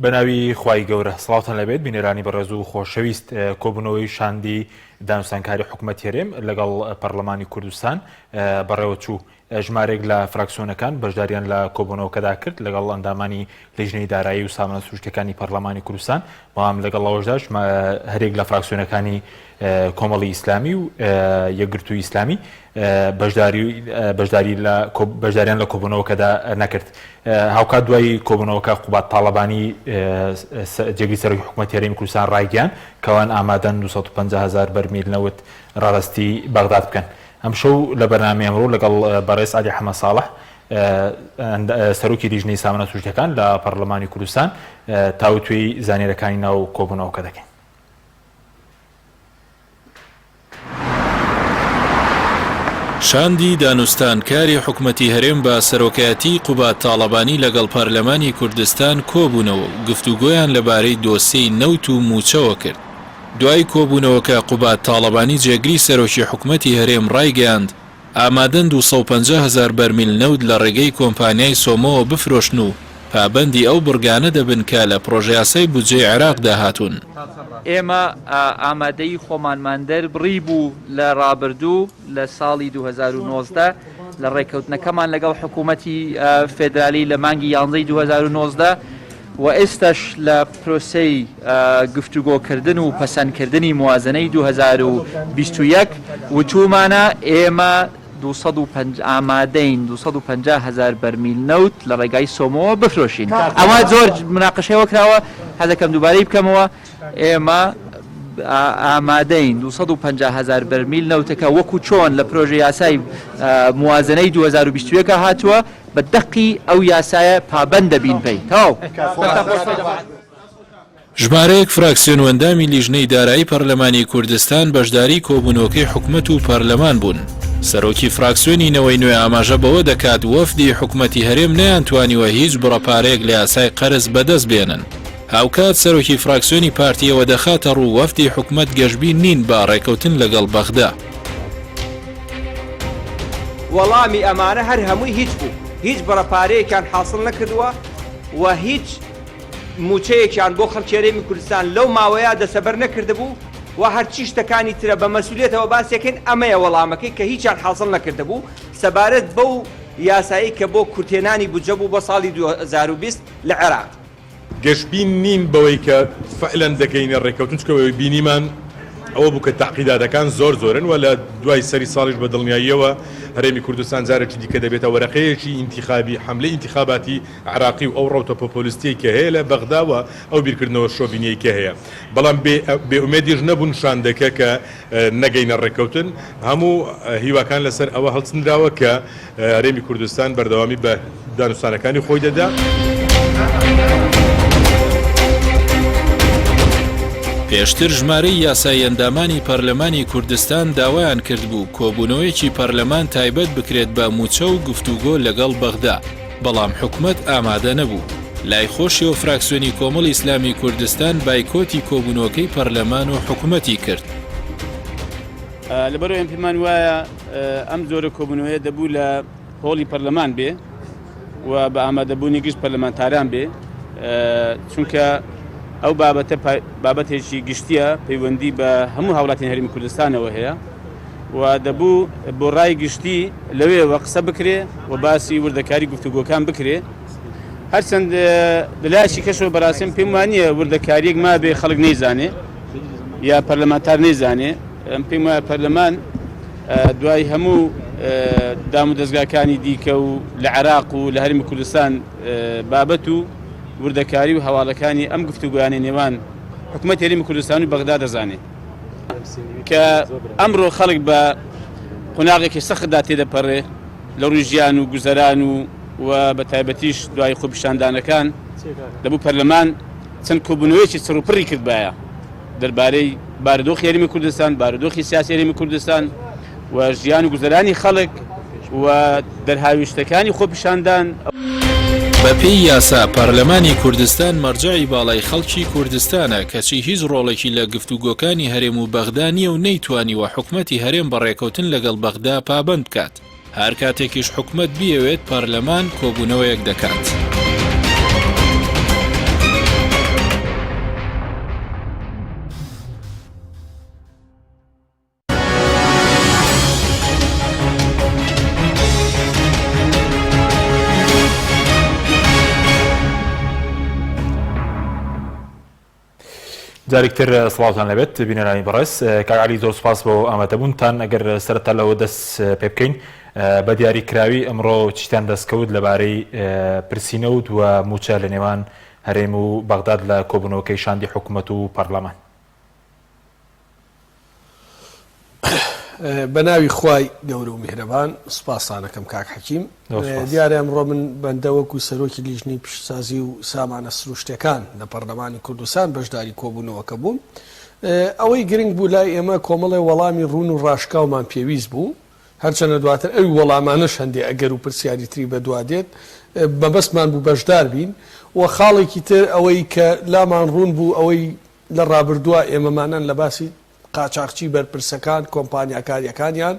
بەناوی خوای گەورە سڵاوتان لەبێت بینەرانی بەڕێز و خۆشەویست کۆبوونەوەی شاندی دانوستانکاری حکوومەت هەرێم لەگەڵ پەرلەمانی کوردستان بەڕێوەچوو ژمارەیەک لە فراکسیۆنەکان بەشداریان لە کۆبوونەوەکەدا کرد لەگەڵ ئەندامانی لیژنەی دارایی و سامانە سروشتیەکانی پەرلەمانی کوردستان، بەڵام لەگەڵ ئەوەشدا هەریەک لە فراکسیۆنەکانی کۆمەڵی ئیسلامی و یەکگرتووی ئیسلامی بەشداری بەشداریان لە کۆبوونەوەکەدا نەکرد. هاوکات دوای کۆبوونەوەکە قوباد تاڵەبانی جێگری سەرۆکی حکوومەتی هەرێمی کوردستان ڕایگەیاند کەوان ئامادەن 250 هەزار بەرمیل نەوت ڕادەستی بەغداد بکەن. ئەمشەو لە بەرنامەی ئەمڕۆ لەگەڵ بەڕێز عەلی حەمە ساڵح سەرۆکی لیژنەی سامانە سروشتیەکان لە پەڕلەمانی کوردستان تاوتوێی زانیارەکانی ناو کۆبوونەوەکە دەکەین. شاندی دانوستانکاری حکومەتی هەرێم بە سەرۆکایەتیی قوباد تاڵەبانی لەگەڵ پەرلەمانی کوردستان کۆبوونەوە و گفتوگۆیان لەبارەی دۆسیەی نەوت و مووچەوە کرد. دوای کۆبوونەوەکە قوباد تاڵەبانی جێگری سەرۆکی حکومەتی هەرێم ڕایگەیاند، ئامادەن 250 هەزار بەرمیل نەوت لە ڕێگەی کۆمپانیای سۆمۆوە بفرۆشن و پابەندی ئەو بڕگانە دەبن کە لە پڕۆژەیاسای بودجەی عێراقدا هاتوون. ئێمە ئامادەیی خۆمانمان دەربڕیبوو لە ڕابردوو لە ساڵی 2019 لە ڕێککەوتنەکەمان لەگەڵ حکوومەتی فێدرالی لە مانگی یانزەی 2019 و ئێستاش لە پرۆسەی گفتوگۆکردن و پەسەندکردنی موازنەی 2021 وتوومانە ئێمە ئامادەین 250 هەزار بەرمیل نەوت لە ڕێگای سۆمۆوە بفرۆشین. ئەمە زۆر مناقەشەی ئەوە کراوە، حەزەکەم دووبارەی بکەمەوە، ئێمە ئامادەین 250 هەزار بەرمیل نەوتەکە وەکو چۆن لە پرۆژە یاسای موازنەی 2021 هاتووە، بە دەقی ئەو یاسایە پابەند دەبین پێی. تەواو. ژمارەیەک فراکسیۆن و ئەندامی لیژنەی دارایی پەرلەمانی کوردستان بەشداری کۆبوونەوەکەی حکومەت و پەرلەمان بوون. سەرۆکی فراکسیۆنی نەوەی نوێ ئاماژە بەوە دەکات وەفدی حکومەتی هەرێم نەیانتوانیوە هیچ بڕە پارەیەک لە یاسای قەرز بەدەست بێنن. هاوکات سەرۆکی فراکسیۆنی پارتی ئەوە دەخاتەڕوو وەفدی حکومەت گەشبین نین بە ڕێکەوتن لەگەڵ بەغدا. وەڵامی ئەمانە هەر هەمووی هیچ بوو، هیچ بڕە پارەیەکیان حاسڵ نەکردووە و هیچ مووچەیەکیان بۆ خەڵکی هەرێمی کوردستان لەو ماوەیە دەسەبەر نەکردبوو و هەرچی شتەکانی ترە بە مەسولیەتەوە باسیەکەین ئەمەیە وەڵامەکەی کە هیچیان حاسڵ نەکردبوو سەبارەت بەو یاسایەی کە بۆ کورتهێنانی بودجە بوو بۆ ساڵی 2020 لە عێراق. گەشبین نین بەوەی کە فعلەن دەگەینە ڕێککەوتن، چونکە ئەوەی بینیمان ئەوە بوو کە تەعقیداتەکان زۆر زۆرن و لە دوای سەری ساڵیش بە دڵنیاییەوە هەرێمی کوردستان جارێکی دیکە دەبێتە وەرەقەیەکی ئینتیخابی حەملەی ئینتیخاباتی عێراقی و ئەو ڕەوتە پۆپۆلیستیەی کە هەیە لە بەغدا و ئەو بیرکردنەوە شۆڤینیەی کە هەیە بەڵام بێ بێ ئومێدیش نەبوون شاندەکە کە نەگەینە ڕێککەوتن هەموو هیواکان لەسەر ئەوە هەڵچنراوە کە هەرێمی کوردستان بەردەوامی بە دانوستانەکانی خۆی دەدا. پێشتر ژمارەی یاسایی ئەندامانی پەرلەمانی کوردستان داوایان کردبوو کۆبوونەوەیەکی پەرلەمان تایبەت بکرێت بە مووچە و گفتوگۆ لەگەڵ بەغدا، بەڵام حکومەت ئامادە نەبوو. لای خۆشیەوە فراکسیۆنی کۆمەڵی ئیسلامی کوردستان بایکۆتی کۆبوونەوەکەی پەرلەمان و حکومەتی کرد. لەبەرئەوە ئێمە پێمان وایە ئەم جۆرە کۆبوونەوەیە دەبوو لە هۆڵی پەرلەمان بێ و بە ئامادەبوونی گشت پەرلەمانتاران بێ چونکە ئەو بابەتە بابەتێکی گشتیە پەیوەندی بە هەموو هاوڵاتیان هەرێمی کوردستانەوە هەیە و دەبوو بۆ ڕای گشتی لەوێوە قسە بکرێ و باسی وردەکاری گفتوگۆکان بکرێ هەرچەند لەلایەکی کەشەوە بەڕاستیم پێم وانییە وردەکاریەک مابێ خەڵک نەیزانێ یا پەرلەمانتار نەیزانێ ئەم پێم وایە پەرلەمان دوای هەموو دام و دەزگاکانی دیکە و لە عێراق و لە هەرێمی کوردستان بابەت و وردەکاری و هەواڵەکانی ئەم گفتوگۆیانەی نێوان حکوومەت هەرێمی کوردستان و بەغدا دەزانێ کە ئەمڕۆ خەڵک بە قۆناغێکی سەختدا تێدەپەڕێ لە ڕووی ژیان و گوزەران و و بە تایبەتیش دوای خۆپیشاندانەکان دەبوو پەرلەمان چەند کۆبوونەوەیەکی چڕوپڕی کردبایە دەربارەی بارودۆخی هەرێمی کوردستان، بارودۆخی سیاسی هەرێمی کوردستان و ژیان و گوزەرانی خەڵک و دەرهاویشتەکانی خۆپیشاندان. بەپێی یاسا پەرلەمانی کوردستان مەرجەعی باڵای خەڵکی کوردستانە، کەچی هیچ ڕۆڵێکی لە گفتوگۆکانی هەرێم و بەغدا نییە و نەیتوانیوە حکومەتی هەرێم بە ڕێکەوتن لەگەڵ بەغدا پابەند بکات. هەر کاتێکیش حکومەت بیەوێت پەرلەمان کۆبوونەوەیەک دەکات. جارێک تر سڵاوتان لەبێت بینەرانی بەڕێز کاک عەلی زۆر سوپاس بۆ ئامادەبوونتان ئەگەر سەرەتا لەوە دەست پێ بکەین بە دیاری کراوی ئەمڕۆ چیتان دەستکەوت لەبارەی پرسی نەوت و مووچە لە نێوان هەرێم و بەغداد لە کۆبوونەوەکەی شاندی حکوومەت و پەرلەمان؟ بە ناوی خوای گەورە و میهرەبان سوپاستانەکەم کاک حەکیم. دیارە ئەمڕۆ من بەندە وەکو سەرۆکی لیژنەی پیشەسازی و سامانە سروشتیەکان لە پەرلەمانی کوردستان بەشداری کۆبوونەوەکە بووم. ئەوەی گرنگ بوو لای ئێمە کۆمەڵێ وەڵامی ڕوون و ڕاشکاومان پێویست بوو، هەرچەندە دواتر ئەوی وەڵامانەش هەندێ ئەگەر و پرسیاری تری بەدوا دێت، مەبەستمان بوو بەشدار بین و خاڵێکی تر ئەوەی کە لامان ڕوون بوو ئەوەی لە ڕابردووا ئێمەمانان لە باسی قاچاخچی بەرپرسەکان، کۆمپانیاکاریەکانیان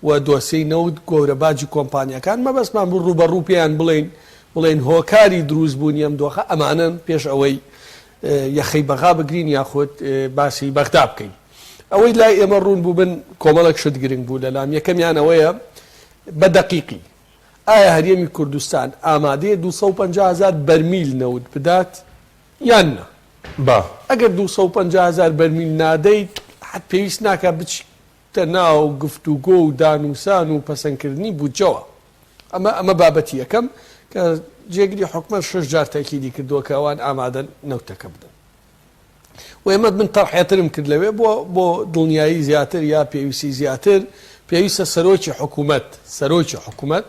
و دۆسێی نەوت، گەورە باجی کۆمپانیاکان، مەبەستمان بوو ڕووبەڕوو پێیان بڵێین، بڵێین هۆکاری دروست بوونی ئەم دۆخە ئەمانەن پێش ئەوەی یەخەی بەغا بگرین یاخود باسی بەغدا بکەین. ئەوەی لای ئێمە ڕوون بوو بن کۆمەڵێک شت گرنگ بوو لەلام، یەکەمیان ئەوەیە بە دەقیقی ئایا هەرێمی کوردستان ئامادەیە 250 هەزار بەرمیل نەوت بدات یان نا؟ با. ئەگەر 250 هەزار بەرمیل نادەیت حەت پێویست ناکات بچیتە ناو گفتوگۆ و دانوسان و پەسەندکردنی بودجەوە. ئەمە ئەمە بابەتی یەکەم کە جێگری حکومەت شەش جار تەئکیدی کردووە کە ئەوان ئامادەن نەوتەکە بدەن. و ئێمە من تەرحێترم کرد لەوێ بۆ بۆ دڵنیایی زیاتر یا پێویستی زیاتر پێویستە سەرۆکی حکوومەت سەرۆکی حکوومەت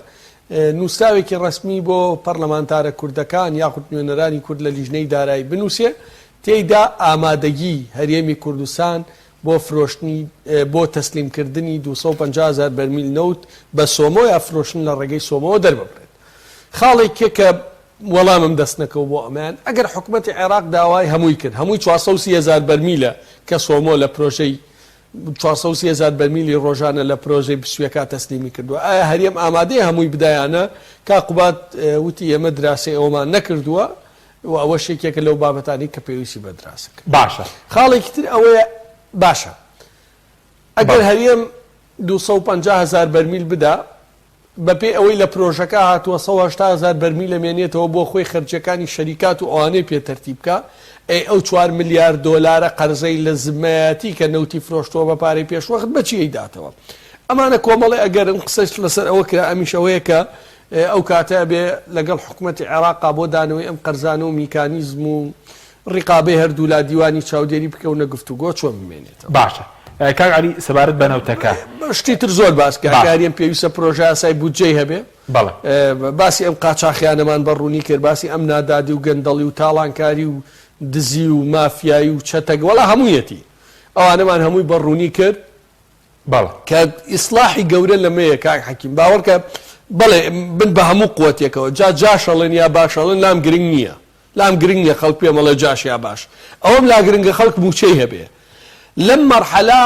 نووسراوێکی ڕەسمی بۆ پەرلەمانتارە کوردەکان یاخود نوێنەرانی کورد لە لیژنەی دارایی بنووسێ تێیدا ئامادەگی هەرێمی کوردستان بۆ فرۆشتنی بۆ تەسلیمکردنی 250 هەزار بەرمیل نەوت بە سۆمۆ یا فرۆشتن لە ڕێگەی سۆمۆوە دەرببڕێت. خاڵێکیە کە وەڵامم دەست نەکەوت بۆ ئەمەیان، ئەگەر حکومەتی عێراق داوای هەمووی کرد، هەمووی 430 هەزار بەرمیلە کە سۆمۆ لە پرۆژەی 430 هەزار بەرمیلی ڕۆژانە لە پرۆژەی بسوێکا تەسلیمی کردووە، ئایا هەرێم ئامادەیە هەمووی بدا یان نا؟ کاک قوباد وتی ئێمە دراسەی ئەوەمان نەکردووە و ئەوەش یەکێکە لەو بابەتانەی کە پێویستی بە دراسە کردنە. باشە. خاڵێکی تر ئەوەیە باشە ئەگەر هەرێم 250 هەزار بەرمیل بدا، بەپێی ئەوەی لە پرۆژەکە هاتووە 180 هەزار بەرمیل ئەمێنێتەوە بۆ خۆی خەرجیەکانی شەریکات و ئەوانەی پێ تەرتیب بکا، ئەی ئەو چوار ملیار دۆلارە قەرزەی لە زممەیەتی کە نەوتی فرۆشتووە بە پارەی پێشوەخت بە چی ئەیداتەوە؟ ئەمانە کۆمەڵێ ئەگەرن، قسەش لەسەر ئەوە کرا ئەمیش ئەوەیە کە ئەو کاتە ئەبێ لەگەڵ حکومەتی عێراقا بۆ دانەوەی ئەم قەرزانە و میکانیزم و ڕیقابەی هەردوولا دیوانی چاودێری بکەونە گفتوگۆ چۆن بمێنێتەوە. باشە کاک عەلی سەبارەت بە نەوتەکە. شتی تر زۆر باس کرا کە هەرێم پێویستە پرۆژەیاسای بودجەی هەبێ. بەڵێ. باسی ئەم قاچاخیانەمان بە ڕوونی کرد، باسی ئەم نادادی و گەندەڵی و تاڵانکاری و دزی و مافیایی و چەتەگ وەڵا هەموویەتی ئەوانەمان هەمووی بە ڕوونی کرد. بەڵێ. کە ئیسڵاحی گەورە لەمەیە کاک حەکیم باوەڕکە بەڵێ من بە هەموو قوتێکەوە جا جاشەڵێن یا باشەڵێن لام گرنگ نییە لام گرنگ نییە خەڵک پێم ئەڵێ جاش یا باش ئەوەم لا گرنگە خەڵک مووچەی هەبێ لەم مەرحەلە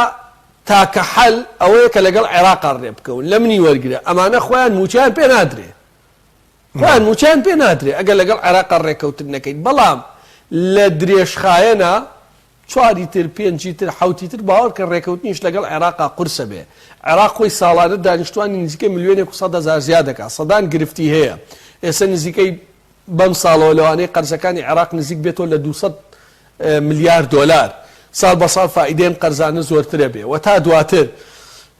تاکە حەل ئەوەیە کە لەگەڵ عێراقا ڕێ بکەون لە منی وەرگرە ئەمانە خۆیان مووچەیان پێ نادرێ خۆیان مووچەیان پێ نادرێ ئەگەر لەگەڵ عێراقا ڕێککەوتن نەکەین بەڵام لە درێژخایەنە چواری تر، پێنجی تر، حەوتی تر، باوەڕکە ڕێکەوتنیش لەگەڵ عێراقا قورسە بێ. عێراق خۆی ساڵانە دانیشتوانی نزیکەی ملیۆنێک و 100,000 زیاد دەکا، سەدان گرفتی هەیە. ئێستا نزیکەی بەم ساڵەوە لەوانەیە قەرزەکانی عێراق نزیک بێتەوە لە 200 ملیار دۆلار. ساڵ بە ساڵ فائیدەی ئەم قەرزانە زۆرترە بێ و تا دواتر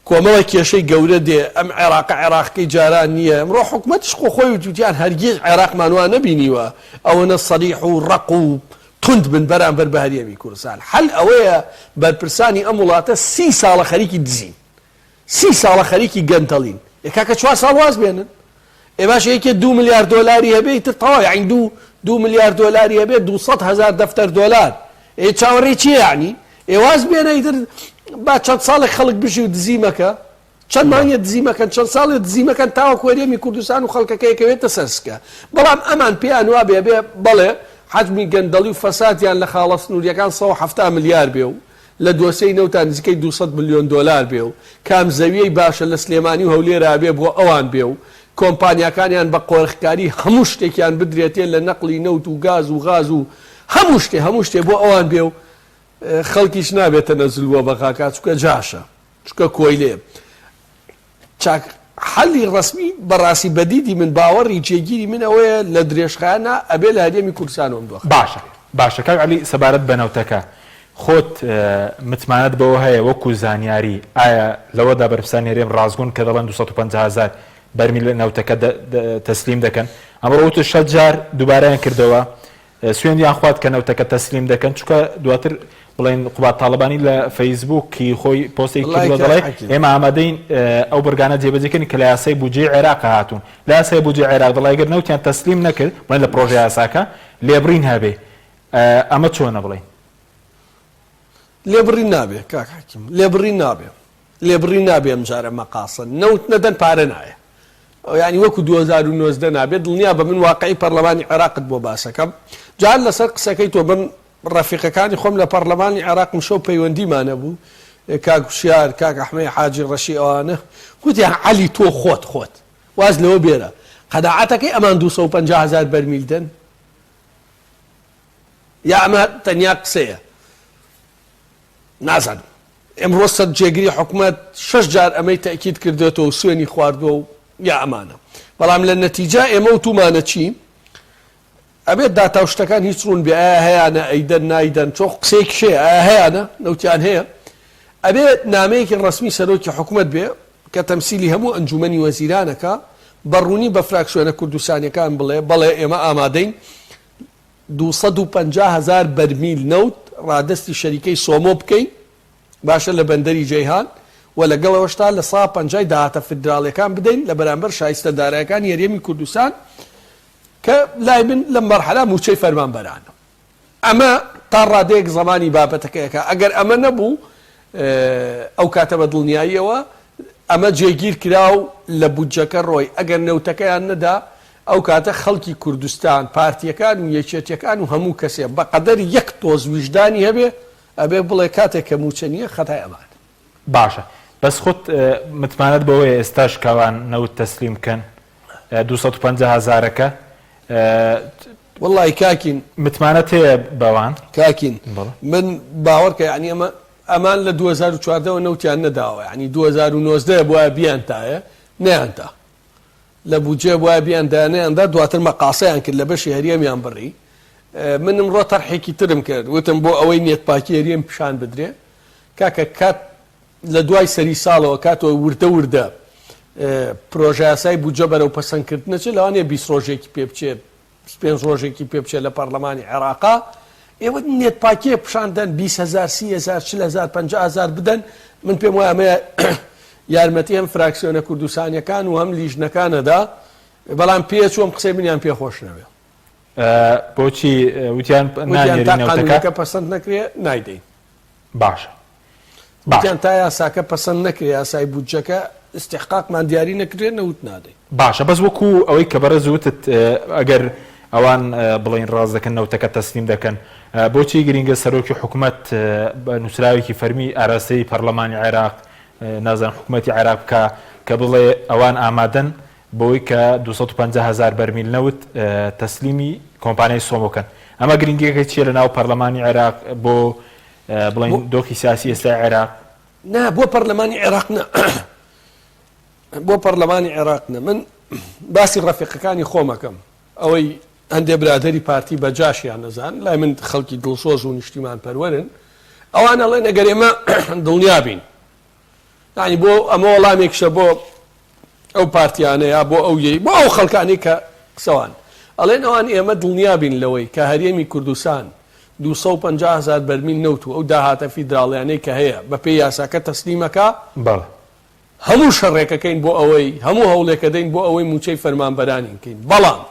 کۆمەڵێک کێشەی گەورە دێ. ئەم عێراقە عێراقەکەی جاران نییە. ئەمڕۆ حکومەتیش خۆ خۆی وتوتیان هەرگیز عێراقمان وا نەبینیوە ئەوەنە سەریح و ڕەق و توند بن بەرامبەر بە هەرێمی کوردستان. حەل ئەوەیە بەرپرسانی ئەم وڵاتە سی ساڵە خەریکی دزین. سی ساڵە خەریکی گەندەڵین. ئێ کاکە چوار ساڵ واز بێنن. ئێ باشە یەکێ دوو ملیار دۆلاری هەبێ ئیتر تەواو یەعنی دوو دوو ملیار دۆلاری هەبێ 200 هەزار دەفتەر دۆلار. ئێ چاوەڕێی چییە یەعنی؟ ئێ واز بێنە ئیتر با چەند ساڵێک خەڵک بژی و دزی مەکە. چەند مانگێ دزی مەکەن، چەند ساڵێ دزی مەکەن تاوەکو هەرێمی کوردستان و خەڵکەکەی ئەکەوێتە سەر سکە. بەڵام ئەمان پێیان وابێ ئەبێ بەڵێ حەجمی گەندەڵی و فەسادیان لە خاڵە سنووریەکان 170 ملیار بێ و لە دۆسێی نەوتا نزیکەی 200 ملیۆن دۆلار بێ و کام زەویەی باشە لە سلێمانی و هەولێرا بێ بۆ ئەوان بێ و کۆمپانیاکانیان بە قۆرخکاری هەموو شتێکیان بدرێتێ لە نەقڵی نەوت و گاز و غاز و هەموو شتێ هەموو شتێ بۆ ئەوان بێ و خەڵکیش نابێ تەنەزول بۆ بەغا کا چونکە جاشە. چونکە کۆیلەیە. چاک حەلی ڕەسمی بەڕاستی بە دیدی من باوەڕی جێگیری من ئەوەیە لە درێژخایەنا ئەبێ لە هەرێمی کوردستانەوە ئەم دۆخە باشە باشە کاک عەلی سەبارەت بە نەوتەکە. خۆت متمانەت بەوە هەیە وەکو زانیاری ئایا لەوەدا بەرپرسانی هەرێم ڕاستگۆن کە دەڵێن 250 هەزار بەرمیل نەوتەکە تەسلیم دەکەن؟ ئەمڕۆ وتت شەش جار دووبارەیان کردەوە سوێندیان خوارد کە نەوتەکە تەسلیم دەکەن چونکە دواتر بڵێن قوباد تاڵەبانی لە فەیسبووکی خۆی پۆستێکی کردووە دەڵێ ئێمە ئامادەین ئەو بڕگانە جێبەجێکردن کە لە یاسای بودجەی عێراق هاتوون لە یاسای بودجەی عێراق دەڵێ ئەگەر نەوتیان تەسلیم نەکرد بڵێن لە پرۆژە یاساکە لێبڕین هەبێ ئەمە چۆنە بڵێن؟ لێبڕین نابێ کاک حەکیم لێبڕین نابێ لێبڕین نابێ ئەم جارە مەقاسە نەوت نەدەن پارە نایە یانی وەکو 2019 نابێت دڵنیا بە من واقعی پەرلەمانی عێراقت بۆ باسەکەم جار لەسەر قسەکەی تۆ من ڕەفیقەکانی خۆم لە پەرلەمانی عێراقم شەو پەیوەندیمان هەبوو کاک وشیار کاک ئەحمەی حاجی ڕەشی ئەوانە گوتیان عەلی تۆ خۆت خۆت واز لەوە بێرە قەناعەتەکەی ئەمان 250 هزار بەرمیل دەن یا ئەمە تەنیا قسەیە نازانم ئمڕۆ سەر جێگری حکومەت شەش جار ئەمەی تەئکید کردێتەوە و سوێنی خواردووە و یا ئەمانە بەڵام لە نەتیجا ئێمە وتومانە چی ئەبێت داتا و شتەکان هیچ ڕوون بێ ئایا هەیانە ئەیدەن نایدەن چۆ قسەیەکیش هەیە ئایا هەیانە نەوتیان هەیە ئەبێ نامەیەکی ڕەسمی سەرۆکی حکومەت بێ کە تەمسیلی هەموو ئەنجومەنی وەزیرانەکە بە ڕوونی بە فراکسیۆنە کوردستانیەکان بڵێ بەڵێ ئێمە ئامادەین 250 هەزار بەرمیل نەوت ڕادەستی شەریکەی سۆمۆ بکەین باشە لە بەندەری جەیهان و لەگەڵ ئەوەشتا لە سا پەنجای داهاتە فیدراڵیەکان بدەین لە بەرامبەر شایستە دارایەکانی هەرێمی کوردستان کە لای من لەم مەرحەلە مووچەی فەرمانبەرانە. ئەمە تا ڕادەیەک زەمانی بابەتەکە ئەکا. ئەگەر ئەمە نەبوو ئەو کاتە بە دڵنیاییەوە ئەمە جێگیر کرا و لە بودجەکە ڕۆی. ئەگەر نەوتەکەیان نەدا ئەو کاتە خەڵکی کوردستان، پارتییەکان و یەکێتییەکان و هەموو کەسێ بە قەدەر یەک تۆز ویژدانی هەبێ ئەبێ بڵێ کاتێک کە مووچە نییە خەتای ئەمانە. باشە بەس خۆت متمانەت بەوەیە ئێستاش کەوان نەوت تەسلیم بکەن 250 هەزارەکە وەڵی کاکین متمانەت هەیە بەوان؟ کاکین من باوەڕکە یعنی ئەمە ئەمان لە 2014ەوە نەوتیان نەداوە یعنی 2019 بواە بیانتایە نەیانتا لە بودجە بواە بیاندایە نەیاندا دواتر مەقاسەیان کرد لە بەشی هەرێمیان بڕی من ئمڕۆ تەرحێکی ترم کرد وتم بۆ ئەوەی نیەت پاکی هەرێم پیشان بدرێ کاکە کات لە دوای سەری ساڵەوە کاتەوە وردە وردە پرۆژەیاسای بودجە بەرەو پەسەندکردن ئەچێت لەوانەیە 20 ڕۆژێکی پێ بچێت پێنج ڕۆژێکی پێ بچێت لە پەرلەمانی عێراقا ئێوە نێت پاکیە پیشان دەن 20 هزار 30 هزار 40 هزار 50 هزار بدەن من پێم وایە ئەمە یارمەتی هەم فراکسیۆنە کوردستانیەکان و هەم لیژنەکانەدا بەڵام پێچووم قسەی منیان پێخۆش نەوێ بۆچی وتیان وتیان تا قانونەکە پەسەند نەکرێ نایدەین باشە وتیان تا یاساکە پەسەند نەکرێ یاسای بودجەکە ئیستیحقاقمان دیاری نەکرێ نەوت نادەین. باشە بەس وەکو ئەوەی کە بەڕێز وتت ئەگەر ئەوان بڵێین ڕاست دەکەن نەوتەکە تەسلیم دەکەن بۆچی گرینگە سەرۆکی حکومەت بە نووسراوێکی فەرمی ئاراستەی پەرلەمانی عێراق نازانم حکومەتی عێراق بکا کە بڵێ ئەوان ئامادەن بەوەی کە 250 هەزار بەرمیل نەوت تەسلیمی کۆمپانیای سۆمۆ کەن ئەمە گرنگیەکەی چییە لە ناو پەرلەمانی عێراق بۆ بڵێن دۆخی سیاسی ئێستای عێراق؟ نا بۆ پەرلەمانی عێراق نا بۆ پەرلەمانی عێراق نە من باسی ڕەفیقەکانی خۆمەکەم ئەوەی هەندێ برادری پارتی بە جاشیان نەزان لای من خەڵکی دڵسۆز و نیشتیمان پەروەرن ئەوان ئەڵێن ئەگەر ئێمە دڵنیا بین یانی بۆ ئەمە وەڵامێکشە بۆ ئەو پارتیانە یا بۆ ئەو یەی بۆ ئەو خەڵکانی کە قسەوان ئەڵێن ئەوان ئێمە دڵنیا بین لەوەی کە هەرێمی کوردستان 250 هزار بەرمیل نەوت و ئەو داهاتە فیدراڵیانەی کە هەیە بەپێی یاساکە تەسلیمەکە بەڵێ هەموو شەڕێکەکەین بۆ ئەوەی هەموو هەوڵێکەدەین بۆ ئەوەی مووچەی فەرمانبەرانین کەین بەڵام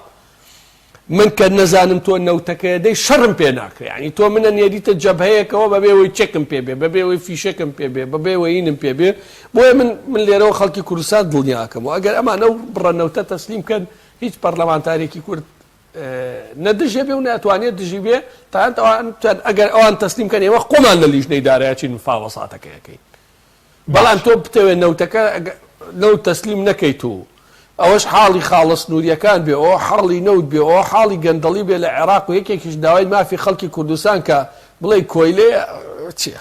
من کە نەزانم تۆ نەوتەکەیە دەی شەڕم پێ ناکرێ یانی تۆ منە نێریتە جەبهەیەکەوە بەبێ ئەوەی چەکم پێ بێ بەبێ ئەوەی فیشەکم پێ بێ بەبێ ئەوەی هینم پێ بێ بۆیە من من لێرەوە خەڵکی کوردستان دڵنیاکەم و ئەگەر ئەمان ئەو بڕە نەوتە تەسلیم کەن هیچ پەرلەمانتارێکی کورد نە دژێ بێ و ناتوانێت دژی بێ تەنانەت ئەوان ئەگەر ئەوان تەسلیم کەن ئێمە خۆمان لە لیژنەی دارایەچین مفاوەزاتەکەیەکەین بەڵام تۆ بتەوێت نەوتەکە نەوت تەسلیم نەکەیت و ئەوەش حاڵی خاڵە سنووریەکان بێ ئەوە حاڵی نەوت بێ ئەوە حاڵی گەندەڵی بێ لە عێراق و یەکێکیش داوای مافی خەڵکی کوردستان کە بڵێی کۆیلەیە چیە؟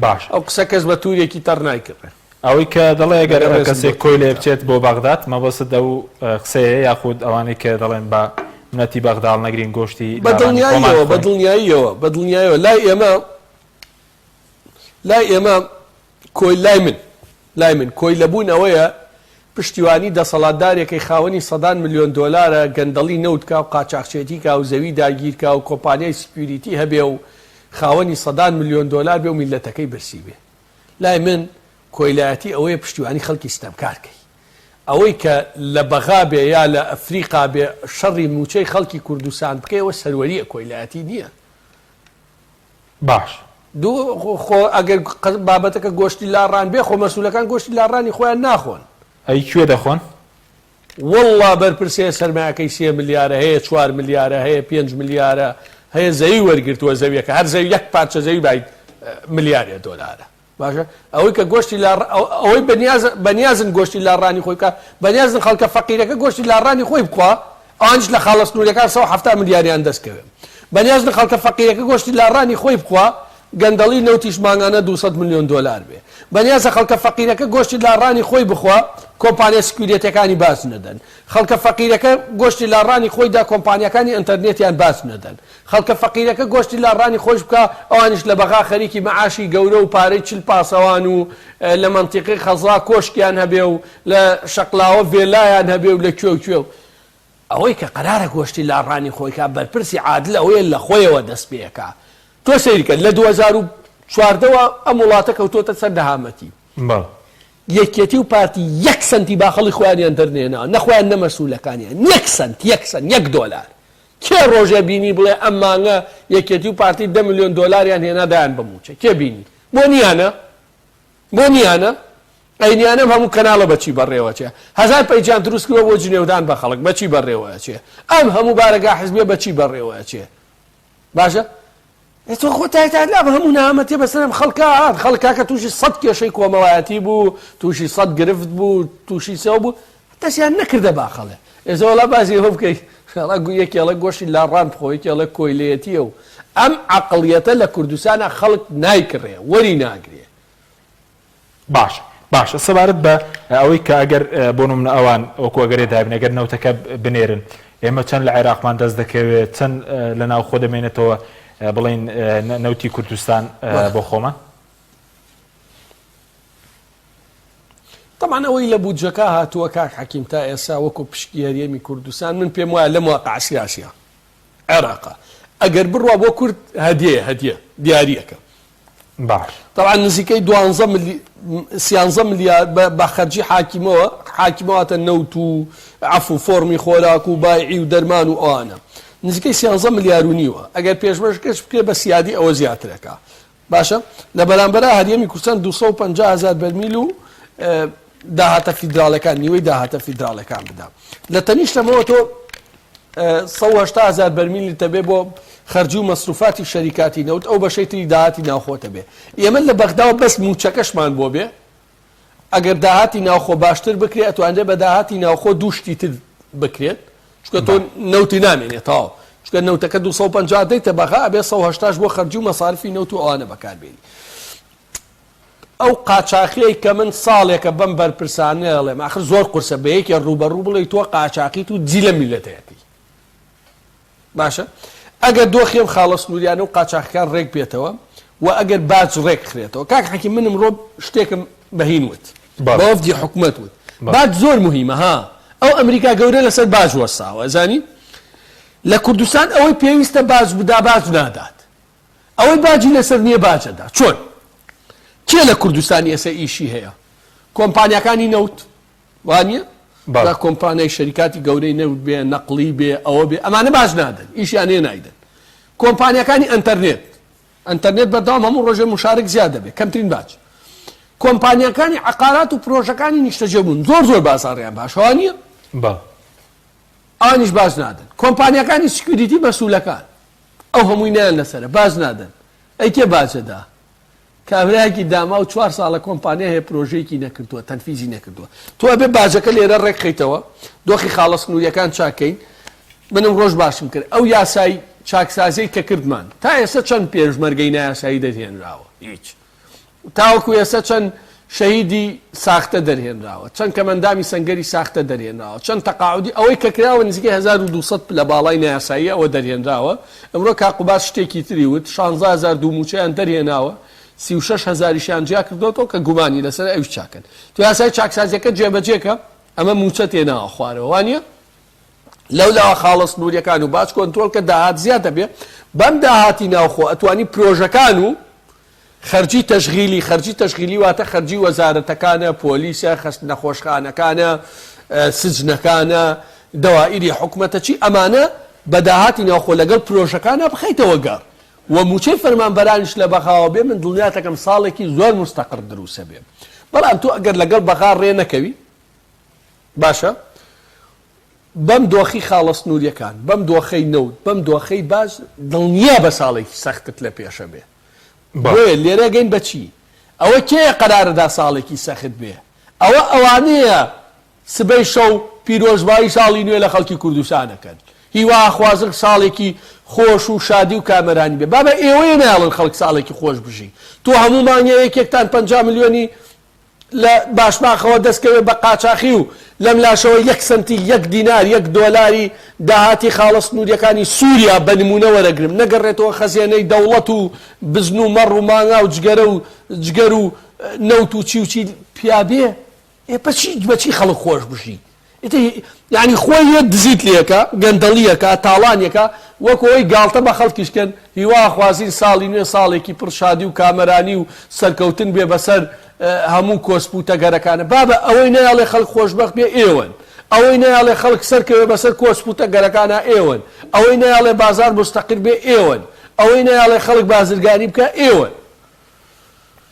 باش ئەو قسە کەس بە تورێکی تەڕ نایکڕێ. ئەوەی کە دەڵێ ئەگەر کەسێک کۆیلەیە بچێت بۆ بەغداد مەبەستت ئەو قسەیە یاخود ئەوانەی کە دەڵێن با منەتی بەغدا هەڵنەگرین گۆشتی لاڕانی خۆمان بخۆین؟ بە دڵنیاییەوە بە دڵنیاییەوە لای ئێمە. لای ئێمە کۆی لای من لای من کۆیلەبوون ئەوەیە پشتیوانی دەسەڵاتدارێکەی خاوەنی سەدان ملیۆن دۆلارە گەندەڵی نەوت کا و قاچاخچێتی کا و زەوی داگیر کا و کۆمپانیای security هەبێ و خاوەنی سەدان ملیۆن دۆلار بێ و میللەتەکەی برسی بێ. لای من کۆیلایەتی ئەوەیە پشتیوانی خەڵکی ستەمکار کەی. ئەوەی کە لە بەغا بێ یا لە ئەفریقا بێ شەڕی مووچەی خەڵکی کوردستان بکەی ئەوە سەروەرییە کۆیلایەتی نییە. باش. دوو خۆ ئەگەر بابەتەکە گۆشتی لاڕان بێ خۆ مەسولەکان گۆشتی لاڕانی خۆیان ناخۆن. ئەی کوێ دەخۆن؟ وەڵڵا بەرپرس هەیە سەرمایەکەی سێ ملیارە هەیە چوار ملیارە هەیە پێنج ملیارە هەیە زەوی وەرگرتووە زەویەکە هەر زەوی یەک پارچە زەوی بای ملیارێ دۆلارە باشە ئەوەی کە گۆشتی لا ئەوەی بەنیاز بەنیازن گۆشتی لاڕانی خۆی بکە بەنیازن خەڵکە فەقیرەکە گۆشتی لاڕانی خۆی بخوا ئەوانیش لە خاڵە سنووریەکان 170 ملیاریان دەست کەوێ بەنیازن خەڵکە فەقیرەکە گۆشتی لاڕانی خۆی بخوا گەندەڵی نەوتیش مانگانە 200 ملیۆن دۆلار بێ بەنیازە خەڵکە فەقیرەکە گۆشتی لاڕانی خۆی بخوا کۆمپانیا security ەکانی باج نەدەن خەڵکە فەقیرەکە گۆشتی لاڕانی خۆی دا کۆمپانیاکانی ئەنتەرنێتیان باج نەدەن خەڵکە فەقیرەکە گۆشتی لاڕانی خۆش بکا ئەوانیش لە بەغا خەریکی مەعاشی گەورە و پارەی چل پاسەوان و لە مەنتیقەی خەزڕا کۆشکیان هەبێ و لە شەقلاوە ڤێلایان هەبێ و لە کوێ و کوێ و ئەوەی کە قەرارە گۆشتی لاڕانی خۆی کا بەرپرسی عادل ئەوەیە لە خۆیەوە دەست پێ ئەکا تۆ سەیرکە لە 2014 وە ئەم وڵاتە کەوتۆتە سەر نەهامەتی بەڵێ. یەکێتی و پارتی یەک سەنتی باخەڵی خۆیانیان دەرنەهێناوە نە خۆیان نە مەسولەکانیان یەک سەنت یەک سەنت یەک دۆلار کێ ڕۆژێ بینی بڵێ ئەم مانگە یەکێتی و پارتی دە ملیۆن دۆلاریان هێنا دایان بە مووچە؟ کێ بینی؟ بۆ نییانە؟ بۆ نییانە؟ ئەی نییانە ئەم هەموو کەناڵە بە چی بەڕێوە ئەچێ؟ هەزار پەیجیان دروست کردوە بۆ جنێودان بە خەڵک بە چی بەڕێوە ئەچێ؟ ئەم هەموو بارەگا حزبیە بە چی بەڕێوە ئەچێ؟ باشە ئێ تۆ خۆ تای تای لام هەموو نەهامەتیە بەسەر ئەم خەڵکە هات خەڵک کاکە تووشی سەد کێشەی کۆمەڵایەتی بوو تووشی سەد گرفت بوو تووشی سەو بوو دەستیان نەکردە باخەڵێ ئێستا وەڵا باسی ئەوە بکەی ئەڵێ یەکێ ئەڵێ گۆشتی لاڕان بخۆ یەکێ ئەڵێ کۆیلەیەتیە و ئەم عەقڵیەتە لە کوردستانا خەڵک نایکڕێ وەری ناگرێ. باشە باشە سەبارەت بە ئەوەی کە ئەگەر بۆ نمونە ئەوان وەکو ئەگەرێ دابین ئەگەر نەوتەکە بنێرن ئێمە چەند لە عێراقمان دەست دەکەوێت چەند لە ناوخۆ دەمێنێتەوە بڵین نەوتی کوردستان بۆ خۆمان؟ تەبعەن ئەوەی لە بودجەکە هاتووە کاک حەکیم تا ئێستا وەکو پشکی هەرێمی کوردستان من پێم وایە لەم واقع سیاسیە عێراقە ئەگەر بڕوا بۆ کورد هەدیەیە هەدیە دیاریەکە باش. تەبعەن نزیکەی دوانزە ملی سیانزە ملیار بە بە خەرجی حاکیمەوە حاکیمە واتە نەوت و عەفو فۆڕمی خۆراک و بایعی و دەرمان و ئەوانە نزیکەی سیانزە ملیار و نیوە ئەگەر پێشمەرگەش بکرێ بە سیادی ئەوە زیاترەکا باشە لە بەرامبەرا هەرێمی کوردستان 250 هەزار بەرمیل و داهاتە فیدراڵەکان نیوەی داهاتە فیدراڵەکان بدا لە تەنیشتەمەوە تۆ 180 هەزار بەرمیلت دەبێ بۆ خەرجی و مەسروفاتی شەریکاتی نەوت ئەو بەشەی تری داهاتی ناوخۆتە بێ ئێمە لە بەغداوە بەس موچەکەشمان بۆ بێ ئەگەر داهاتی ناوخۆ باشتر بکرێت ئەتوانرێت بە داهاتی ناوخۆ دوو شتی تر بکرێت چونکە تۆ نەوتی نامێنێت تەواو چونکە نەوتەکە 250 دەیتە بەغا ئەبێ 180 بۆ خەرجی و مەسارفی نەوت و ئەوانە بەکاربێنی ئەو قاچاخیەی کە من ساڵێکە بەم بەرپرسانە ئەڵێم ئاخر زۆر قورسە بە یەکێ ڕووبەڕوو بڵێی تۆ قاچاخیت و جی لەم میللەتەیەتی باشە ئەگەر دۆخی ئەم خاڵە سنووریانە و قاچاخەکان ڕێک بێتەوە و ئەگەر باج ڕێک خرێتەوە کاک حەکیم من ئمڕۆ شتێکم بە هین وت بە وەفدی حکومەت وت باج زۆر مهمە ها ئەو ئەمریکا گەورە لەسەر باج وەستاوە زانی لە کوردستان ئەوەی پێویستە باج بدا باج نادات ئەوەی باجی لەسەر نییە باج ئەدا چۆن؟ کێ لە کوردستان ئێسە ئیشی هەیە؟ کۆمپانیاکانی نەوت وانە؟ با کۆمپانیای شەریکاتی گەورەی نەوت بێ نەقلی بێ ئەوە بێ ئەمانە باج نادەن ئیشیان هەیە نایدەن کۆمپانیاکانی ئەنتەرنێت ئەنتەرنێت بەردەوام هەموو ڕۆژێ مشارک زیاد دەبێت کەمترین باج کۆمپانیاکانی عقارات و پرۆژەکانی نیشتەجێبوون زۆر زۆر بازاڕیان باشەوە نییە ئەوانیش باج نادەن کۆمپانیاکانی security مەسولەکان ئەو هەمووی نایان لەسەرە باج نادەن ئەی کێ باج ئەدا کابرایەکی داماو چوار ساڵە کۆمپانیا هەیە پرۆژەیەکی نەکردووە تەنفیزی نەکردووە تۆ ئەبێ باجەکە لێرە ڕێک خەیتەوە دۆخی خاڵە سنووریەکان چاکەین منم ڕۆژ باشم کرد ئەو یاسای چاکسازیەی کە کردمان تا ئێستا چەند پێشمەرگەی نایاسایی دەرهێنراوە هیچ تاوەکو ئێستا چەند شەهیدی ساختە دەرهێنراوە، چەند کەمئەندامی سەنگەری ساختە دەرهێنراوە، چەند تەقاعودی، ئەوەی کە کراوە نزیکەی 1200 پلە باڵای نایاساییە ئەوە دەرهێنراوە، ئەمرۆ کاک قوباد شتێکی تری وت، شانزە هەزار دوو مووچەیان دەرهێناوە، 36 هەزاریشیان جیا کردۆتەوە کە گومانی لەسەرە ئەویش چاکەن. تۆ یاسای چاکسازیەکە جێبەجێ کە ئەمە مووچە تێناوە خوارەوە وانیە؟ لەولاوە خاڵە سنووریەکان و باج کۆنترۆڵ کە داهات زیاد دەبێ بەم داهاتی ناوخۆ ئەتوانی پرۆژەکان و خەرجی تەشغیلی، خەرجی تەشغیلی واتە خەرجی وەزارەتەکانە، پۆلیسە، خەست نەخۆشخانەکانە، سجنەکانە، دەوائیری حکومەتە چی ئەمانە بە داهاتی ناوخۆ لەگەڵ پرۆژەکانا بخەیتەوە گەڕ و موچەی فەرمانبەرانیش لە بەغاوە بێ من دڵنیاتەکەم ساڵێکی زۆر مستەقڕ دروسە بێ بەڵام تۆ ئەگەر لەگەڵ بەغا ڕێ نەکەوی باشە بەم دۆخی خاڵە سنووریەکان بەم دۆخەی نەوت بەم دۆخەی باج دڵنیا بە ساڵێکی سەختت لە پێشە بێ بۆیە لێرە گەین بە چی؟ ئەوە کێیە قەرارە دا ساڵێکی سەخت بێ؟ ئەوە ئەوانەیە سبەی شەو پیرۆزبایی ساڵی نوێ لە خەڵکی کوردستان ئەکەن. هیوا ئەخوازن ساڵێکی خۆش و شادی و کامەرانی بێ. بابە ئێوەیە نایەڵن خەڵک ساڵێکی خۆش بژی. تۆ هەموو مانگێ یەکێکتان 50 ملیۆنی لە باشماخەوە دەست کەوێ بە قاچاخی و لەم لاشەوە یەک سەنتی، یەک دینار، یەک دۆلاری داهاتی خاڵە سنوورییەکانی سووریا بە نموونە وەرەگرم، نەگەڕێتەوە خەزێنەی دەوڵەت و بزن و مەڕ و مانگا و جگەرە و جگەر و نەوت و چی و چی پیا بێ، ئێ بە چی بە چی خەڵک خۆش بژی؟ ئیتر یانی خۆی یەت دزیت لێکا، گەندەڵیەکا، تاڵانیەکا، وەک ئەوەی گاڵتە بە خەڵکیش کەن، هیوا ئەخوازین ساڵی نوێ ساڵێکی پڕ شادی و کامەرانی و سەرکەوتن بێ بەسەر هەموو کۆسپ و تەگەرەکانە. بابە ئەوەی نایەڵێ خەڵک خۆشبەخت بێ ئێوەن. ئەوەی نایەڵێ خەڵک سەرکەوێ بەسەر کۆسپ و تەگەرەکانا ئێوەن. ئەوەی نایەڵێ بازاڕ موستەقیر بێ ئێوەن. ئەوەی نایەڵێ خەڵک بازرگانی بکا ئێوەن.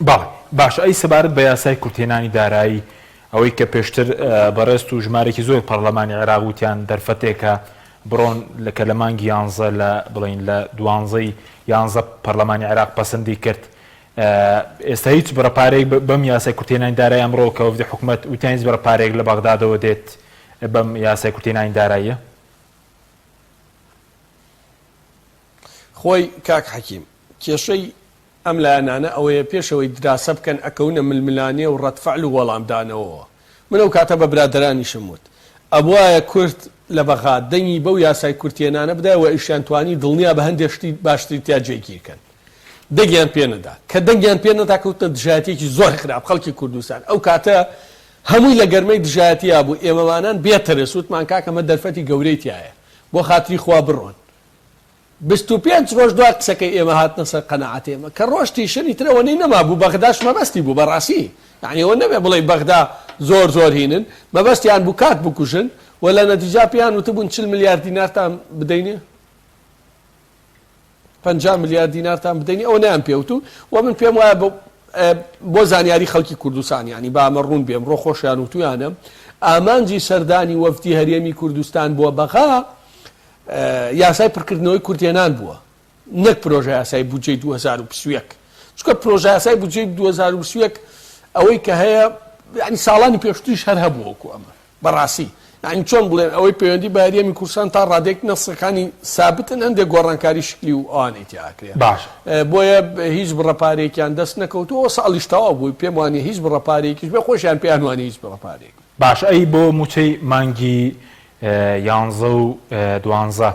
بەڵێ باشە ئەی سەبارەت بە یاسای کورتهێنانی دارایی ئەوەی کە پێشتر بەڕێزت و ژمارێکی زۆر پەڕلەمانی عێراق وتیان دەرفەتێکە بڕۆن لە کە لە مانگی یانزە لە بڵێین لە دوانزەی یانزە پەڕلەمانی عێراق پەسەندی کرد ئێستا هیچ بڕە پارەیەک بەم یاسای کورتهێنانی دارایی ئەمڕۆ کە وەفدی حکومەت وتیان هیچ بڕە پارەیەک لە بەغدادەوە دێت بەم یاسای کورتهێنانی داراییە؟ خۆی کاک حەکیم کێشەی ئەم لایەنانە ئەوەیە پێش ئەوەی دراسە بکەن ئەکەونە ململانێ و ڕەدفەعل و وەڵامدانەوەوە. من ئەو کاتە بە برادەرانیشم وت ئەبوایە کورد لە بەغا دەنگی بەو یاسای کورتهێنانە بدایە و ئەویشیان توانی دڵنیا بە هەندێ شتی باشتری تیا جێگیر کەن. دەنگیان پێ نەدا. کە دەنگیان پێ نەدا کەوتنە دژایەتیەکی زۆر خراپ خەڵکی کوردستان ئەو کاتە هەمووی لە گەرمەی دژایەتیا بوو ئێمەمانان بێ ترس وتمان کاکە ئەمە دەرفەتی گەورەی تیایە بۆ خاتری خوا بڕۆن. 25 ڕۆژ دوای قسەکەی ئێمە هاتنە سەر قەناعەتی ئێمە کە ڕۆشتیشن ئیتر ئەوەنەی نەمابوو بەغداش مەبەستی بوو بەڕاستی یانی ئەوە نەبێ بڵێی بەغدا زۆر زۆر هینن مەبەستیان بوو کات بکوژن و لە نەتیجا پێیان وتبوون 40 ملیار دینارتان بدەینێ 50 ملیار دینارتان بدەینێ ئەوە نەیان پێوتوو و من پێم وایە بۆ زانیاری خەڵکی کوردستان یانی با ئەمە ڕوون بێ ئەمڕۆ خۆشیان وتویانە ئامانجی سەردانی وەفدی هەرێمی کوردستان بۆ بەغا یاسای پڕکردنەوەی کورتهێنان بووە نەک پرۆژەیاسای بودجەی 2021 چونکە پرۆژەیاسای بودجەی 2021 ئەوەی کە هەیە یعنی ساڵانی پێشتریش هەر هەبوو وەکو ئەمە بەڕاستی یعنی چۆن بڵێن ئەوەی پەیوەندی بە هەرێمی کوردستان تا ڕادێک نەسەکانی سابتن هەندێک گۆڕانکاری شکلی و ئەوانەی تیاکرێ باش بۆیە هیچ بڕە پارێکیان دەست نەکەوتووە ساڵیش تەواو بووی پێم وانیە هیچ بڕە پارێکیش بێ خۆشیان پێیان وانیە هیچ بڕە پارێک باش ئەی بۆ موچەی مانگی یانزە و دوانزە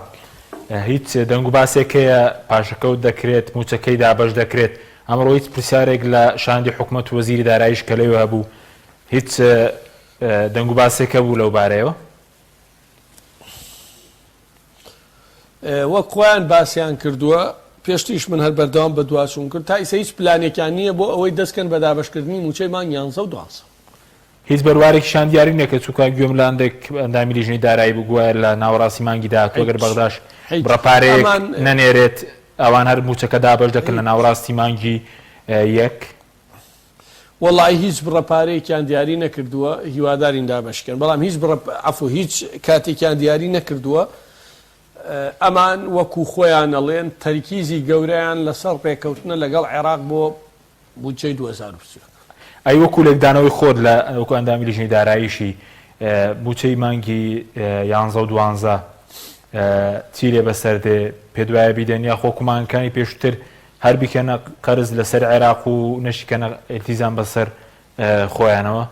هیچ دەنگ و باسێک هەیە پاشەکەوت دەکرێت موچەکەی دابەش دەکرێت ئەمڕۆ هیچ پرسیارێک لە شاندی حکومەت و وەزیری داراییش کە لەوێ هەبوو هیچ دەنگ و باسێک هەبوو لەو بارەیەوە؟ وەک خۆیان باسیان کردووە پێشتریش من هەر بەردەوام بەدواچوون کرد تا ئیسە هیچ پلانێکیان نییە بۆ ئەوەی دەستکەن بە دابەشکردنی موچەی مانگ یانزە و دوانزە. هیچ بەروارێکیشان دیاری نیە کە چونکە گوێم لە هەندێک ئەندامی لیژنەی دارایی بوو گوایە لە ناوەڕاستی مانگی داهاتوو ئەگەر بەغداش بڕە پارەیەک نەنێرێت ئەوان هەر موچەکە دابەش دەکەن لە ناوەڕاستی مانگی یەک. وەڵایی هیچ بڕە پارەیەکیان دیاری نەکردووە هیوادارین دابەش کەن بەڵام هیچ بڕە عەفو هیچ کاتێکیان دیاری نەکردووە ئەمان وەکو خۆیان ئەڵێن تەرکیزی گەورەیان لەسەر ڕێکەوتنە لەگەڵ عێراق بۆ بودجەی 2021. ئەی وەکو لێکدانەوەی خۆت لە وەکو ئەندامی لیژنەی داراییشی مووچەی مانگی یانزە و دوانزە چی لێ بەسەر دێ پێت وایە بیدەن یاخۆ وەکو مانگەکانی پێشووتر هەر بیکەنە قەرز لەسەر عێراق و نەشیکەنە ئیلتیزام بەسەر خۆیانەوە؟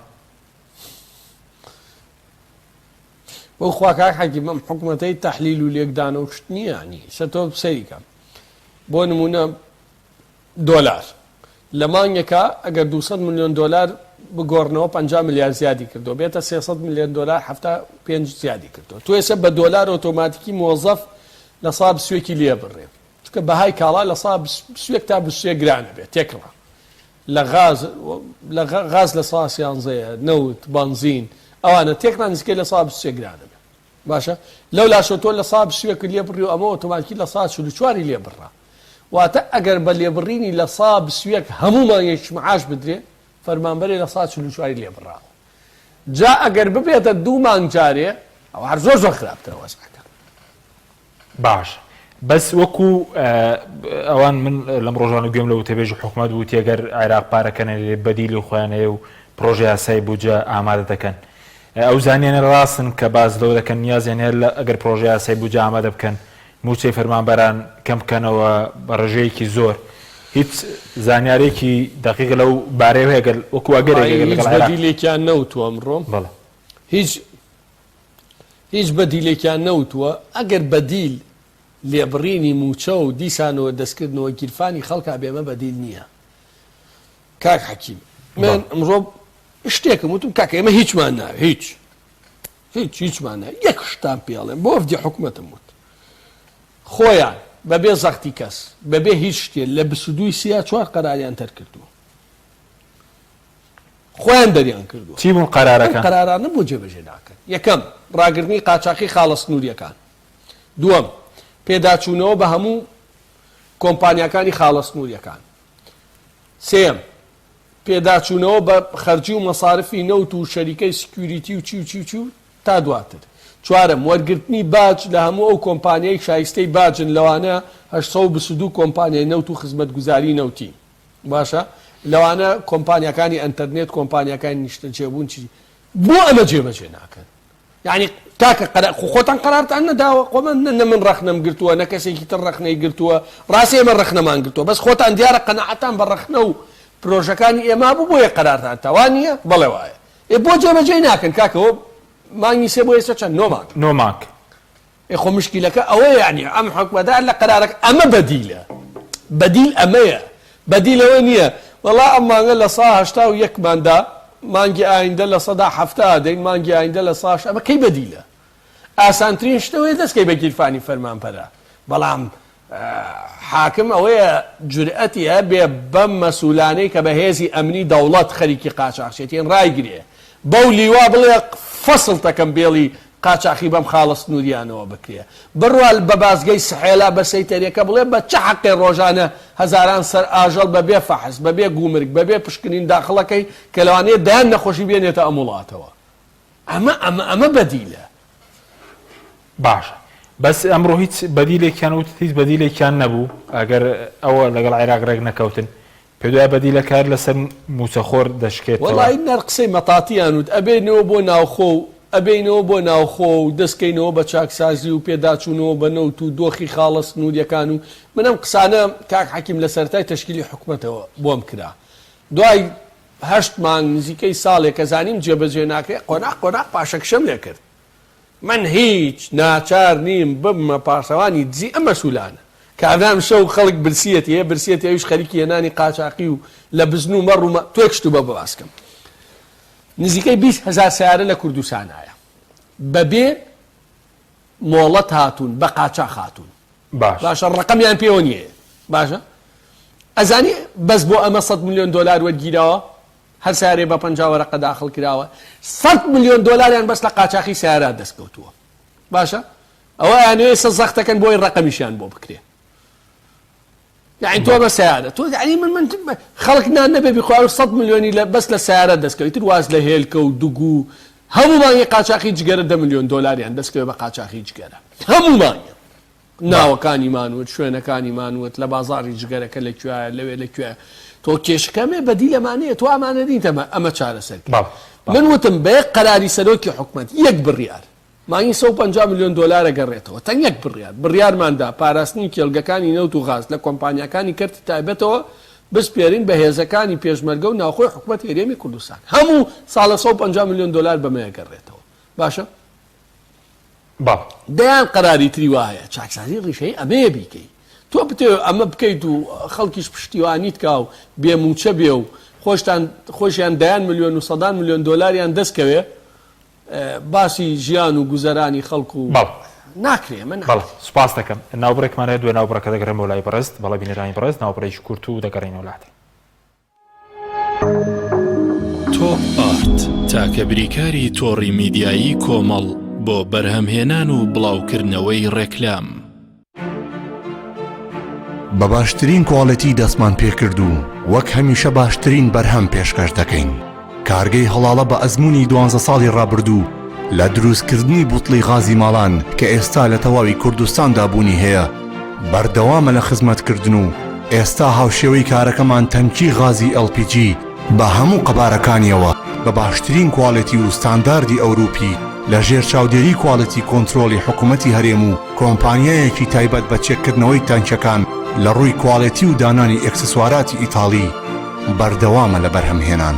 بۆ خوا کاک حەکیم ئەم حکومەتەی تەحلیل و لێکدانەوە شت نییە یانی سە تۆ سەیری کە بۆ نموونە دۆلار. لە مانگێکا ئەگەر 200 ملیۆن دۆلار بگۆڕنەوە 50 ملیار زیادی کردووە بێتە 300 ملیۆن دۆلار 75 زیادی کردووە تۆ ئێستا بە دۆلار ئۆتۆماتیکی مۆزەف لە سا بسوێکی لێ بڕێ چونکە بەهای کاڵا لە سا بسوێک تا بسوێ گرانە بێت تێکڕا لە غاز لە غاز لە سا سیانزەیە نەوت بەنزین ئەوانە تێکڕا نزیکەی لە سا بسوێ گرانە بێت باشە لەو لاشەوە تۆ لە سا بسوێکت لێ بڕی و ئەمە ئۆتۆماتیکی لە سا 44 لێ بڕا واتە ئەگەر بە لێبڕینی لە سا بسوێک هەموو مانگێکیش معاش بدرێ فەرمانبەرێ لە سا 44 لێ بڕاوە جا ئەگەر ببێتە دوو مانگ جارێ ئەوە هەر زۆر زۆر خراپترە وەزعەکە. باشە بەس وەکو ئەوان من لەم ڕۆژانە گوێم لە وتەبێژی حکومەت بوو تێگەر عێراق پارەکە نەنێرێ بەدیلی خۆیان هەیە و پرۆژە یاسای بودجە ئامادە دەکەن ئەو زانیانە ڕاستن کە باس لەوە دەکەن نیازیان هەیە لە ئەگەر پرۆژە یاسای بودجە ئامادە بکەن مووچەی فەرمانبەران کەم بکەنەوە بە ڕێژەیەکی زۆر هیچ زانیارێکی دەقیق لەو بارەیەوە هەیە گەر وەکو ئەگەرێک هیچ لەگەڵ عێراق بەدیلێکیان نەوتووە ئەمڕۆ بەڵێ هیچ هیچ بەدیلێکیان نەوتووە، ئەگەر بەدیل لێبڕینی مووچە و دیسانەوە دەستکردنەوە گیرفانی خەڵکا بێ ئەمە بەدیل نییە کاک حەکیم. من ئەمڕۆ شتێکم وتم کاکە ئێمە هیچمان ناوێ هیچ هیچ هیچمان ناوێ یەک شتان پێڵێم بۆ وەفدی حکومەتم وت خۆیان بەبێ زەختی کەس بەبێ هیچ شتێ لە بسودوی سیا چوار قەراریان تەرکردووە. خۆیان دەریان کردووە. چی بوون قەرارەکان؟ ئەم قەرارانە بۆ جێبەجێ ناکەن؟ یەکەم، ڕاگرتنی قاچاخی خاڵە سنوورییەکان. دووەم، پێداچوونەوە بە هەموو کۆمپانیاکانی خاڵە سنوورییەکان. سێیەم، پێداچوونەوە بە خەرجی و مەسارفی نەوت و شەریکەی security و چی و چی و چی و تا دواتر. چوارەم، وەرگرتنی باج لە هەموو ئەو کۆمپانیای شایستەی باجن لەوانە 822 کۆمپانیای نەوت و خزمەتگوزاری نەوتی. باشە لەوانە کۆمپانیاکانی ئەنتەرنێت کۆمپانیاکانی نیشتەجێبوون چی بۆ ئەمە جێبەجێ ناکەن یعنی کاکە قەرا خۆ خۆتان قەرارتان نەداوە خۆ من نە من ڕەخنەم گرتووە نە کەسێکی تر ڕەخنەی گرتووە ڕاستە ئێمە ڕەخنەمان گرتووە بەس خۆتان دیارە قەناعەتان بە ڕەخنە و پرۆژەکانی ئێمە بوو بۆیە قەرارتان تا وا نییە بەڵێ وایە ئێ بۆ جێبەجێی ناکەن کاکەوە مانگی سێ بۆ ئێستا چەند نۆ مانگ نۆ مانگ ئێ خۆ مشکیلەکە ئەوەیە یانی ئەم حکومەتە هەر لە قەرارەکە ئەمە بەدیلە بەدیل ئەمەیە بەدیل ئەوە نییە وەڵا ئەم مانگە لە سا هەشتا و یەکمان دا مانگی ئایندە لە سەدا حەفتا دەین مانگی ئایندە لە ساش ئەمە کەی بەدیلە ئاسانترین شتەوەی دەستکەی بە گیرفانی فەرمانبەرە بەڵام حاکم ئەوەیە جورئەتی هەبێ بەم مەسولانەی کە بە هێزی ئەمنی دەوڵەت خەریکی قاچاخچێتین ڕایگرێ بەو لیوا بڵێ فەسڵتەکەم بێڵی قاچاخی بەم خاڵە سنوریانەوە بکرێ بڕوا بە بازگەی سحێلا بە سەیتەرێکە بڵێ بە چ حەقێ ڕۆژانە هەزاران سەر ئاژەڵ بە بێ فەحس بە بێ گومرگ بە بێ پشکنین داخڵەکەی کە لەوانەیە دەیان نەخۆشی بێنێتە ئەم وڵاتەوە ئەمە ئەمە ئەمە بەدیلە. باشە بەس ئەمڕۆ هیچ بەدیلێکیان وتت هیچ بەدیلێکیان نەبوو ئەگەر ئەوە لەگەڵ عێراق ڕێک نەکەوتن پێت وایە بەدیلەکە هەر لەسەر مووچەخۆر دەشکێتەوە؟ وەڵایی نەر قسەی مەتاتیان وت ئەبێینەوە بۆ ناوخۆ و ئەبێینەوە بۆ ناوخۆ و دەستکەینەوە بە چاکسازی و پێداچوونەوە بە نەوت و دۆخی خاڵە سنووریەکان و من ئەم قسانە کاک حەکیم لە سەرەتای تەشکیلی حکومەتەوە بۆم کرا دوای هەشت مانگ نزیکەی ساڵێک کە زانیم جێبەجێ ناکرێ قۆناغ قۆناغ پاشەکشەم لێ کرد. من هیچ ناچار نیم ببمە پاسەوانی دزی ئەم مەسولانە. کابرام شەو خەڵک برسیەتی هەیە برسیەتی ئەویش خەریکی هێنانی قاچاقی و لە بزن و مەڕ و مە تۆ یەک شتو بە باس کەم نزیکەی 20 هەزار سەیارە لە کوردستانایە بەبێ مۆڵەت هاتوون بە قاچاخ هاتوون باش. باشە ڕەقەمیان پێوە نییە باشە ئەزانی بەس بۆ ئەمە 100 ملیۆن دۆلار وەرگیراوە هەر سەیارەیە بە 50 وەرەقە داخڵ کراوە 100 ملیۆن دۆلاریان بەس لە قاچاخی سەیارات دەست کەوتووە باشە ئەوە ئەیانەوێ ئێستا زەختەکەن بۆی ڕەقەمیشیان بۆ بکرێ یعنی تۆ بە سەیارە تۆ یعنی من من خەڵک نان نەبێ بخوا و 100 ملیۆنی لە بەس لە سەیارە دەستکەوێت تر واز لە هێلکە و دوگ و هەموو مانگی قاچاخی جگەرە دە ملیۆن دۆلاریان دەستکەوێ بە قاچاخی جگەرە هەموو مانگێ ناوەکانیمان وت شوێنەکانیمان وت لە بازاڕی جگەرەکە لە کوێیە لەوێ لە کوێ تۆ کێشەکەمێ بەدی لەمانەیە تۆ ئەمانە نیتە ئەمە چارەسەر من وتم بە یەک قەراری سەرۆکی حکومەت یەک بڕیار مانگی 150 ملیۆن دۆلار ئەگەڕێتەوە تەن یەک بڕیار بڕیارمان دا پاراستنی کێڵگەکانی نەوت و غاز لە کۆمپانیاکانی کەرتی تایبەتەوە بسپێرین بە هێزەکانی پێشمەرگە و ناوخۆی حکومەتی هەرێمی کوردستان هەموو ساڵە 150 ملیۆن دۆلار بەمە ئەگەڕێتەوە باشە بەڵێ. دەیان قەراری تری وا هەیە چاکسازی ڕیشەیی ئەمەیە بیکەی. تۆ بتەوێ ئەمە بکەیت و خەڵکیش پشتیوانیت کا و بێ مووچە بێ و خۆشتان خۆشیان دەیان ملیۆن و سەدان ملیۆن دۆلاریان دەست کەوێ باسی ژیان و گوزەرانی خەڵک و بەڵێ. ناکرێ ئەمە بەڵێ ناکرێ. سوپاست دەکەم. ناوبڕێکمان هەیە دوای ناوبڕەکە دەگەڕێمەوە لای بەڕێزت. بەڵێ بینەرانی بەڕێز ناوبڕێکی کورت و دەگەڕێینەوە لاتان. تۆپ ئارت، تاکە بریکاری تۆڕی میدیایی کۆمەڵ بۆ بەرهەمهێنان و بڵاوکردنەوەی ڕێکلام. بە باشترین کواڵێتی دەستمان پێکرد و وەک هەمیشە باشترین بەرهەم پێشکەش دەکەین. کارگەی هەڵاڵە بە ئەزموونی دوانزە ساڵی ڕابردوو لە دروستکردنی بوتڵی غازی ماڵان کە ئێستا لە تەواوی کوردستاندا بوونی هەیە بەردەوامە لە خزمەتکردن و ئێستا هاوشێوەی کارەکەمان تەنکی غازی LPG بە هەموو قەبارەکانیەوە بە باشترین کواڵێتی و ستانداردی ئەوروپی لە ژێر چاودێری کواڵێتی کۆنترۆڵی حکومەتی هەرێم و کۆمپانیایەکی تایبەت بە چێککردنەوەی تانکیەکان لە ڕووی کواڵێتی و دانانی ئێکسسواراتی ئیتاڵی بەردەوامە لە بەرهەمهێنان.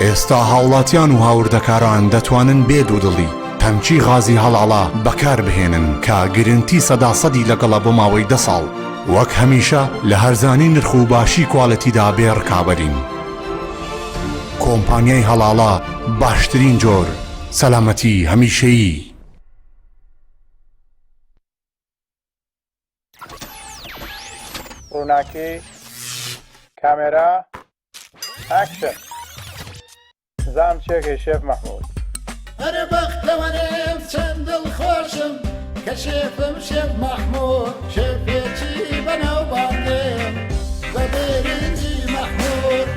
ئێستا هاوڵاتیان و هاوردەکاران دەتوانن بێ دوودڵی تەنکی غازی هەڵاڵە بەکاربهێنن کە گرنتی سەدا سەدی لەگەڵە بۆ ماوەی دە ساڵ، وەک هەمیشە لە هەرزانی نرخ و باشی کوالێتیدا بێ ڕکابەرین. کۆمپانیای هەڵاڵە باشترین جۆر، سەلامەتی هەمیشەیی. ڕووناکی، کامێرا، ئاکشن. زام چێکەی شێف مەحمود. ئەرێ بەختەوەرم چەند دڵخۆشم کە شێفم شێف مەحمود شێفێکی بەناوبانگم بە برنجی مەحمود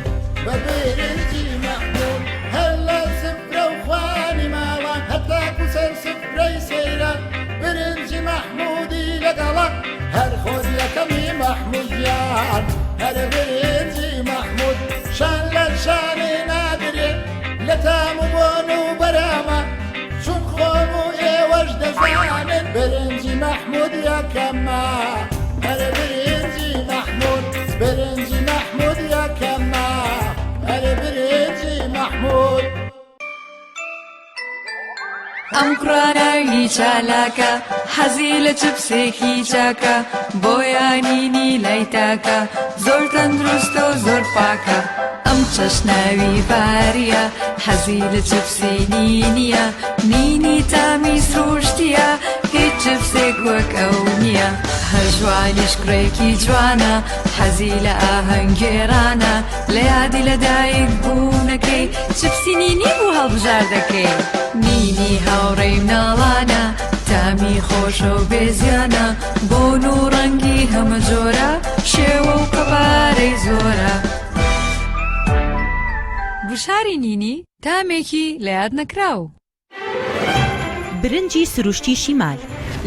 بە برنجی مەحمود هەر لە سفرە و خوانی ماڵان هەتاکو سەر سفرەی سەیران برنجی مەحمودی لەگەڵە هەر خۆت یەکەمی مەحمود گیان هەر برنجی مەحمود شان لە شانی نادرێ لە تام و بۆن و بەرامە چون خۆم و ئێوەش دەزانن برنجی مەحمود یەکەمە هەر برنجی مەحمود برنجی مەحمود یەکەمە هەر برنجی مەحمود. ئەم کوڕە ناوی چالاکە حەزی لە چپسێکی چاکە بۆیە نینی لای تاکە زۆر تەندروستە و زۆر پاکە ئەم کچەش ناوی باریە حەزی لە چپسی نینیە نینی تامی سروشتیە هیچ چپسێک وەک ئەو نییە هەژوانیش کوڕێکی جوانە حەزی لە ئاهەنگگێڕانە لە یادی لە دایک بوونەکەی چپسی نینی بوو هەڵبژاردەکەی نینی هاوڕێی مناڵانە تامی خۆشە و بێزیانە بۆن و ڕەنگی هەمە جۆرە شێوە و قەبارەی زۆرە گوشاری نینی تامێکی لە یاد نەکراو. برنجی سروشتی شیمال،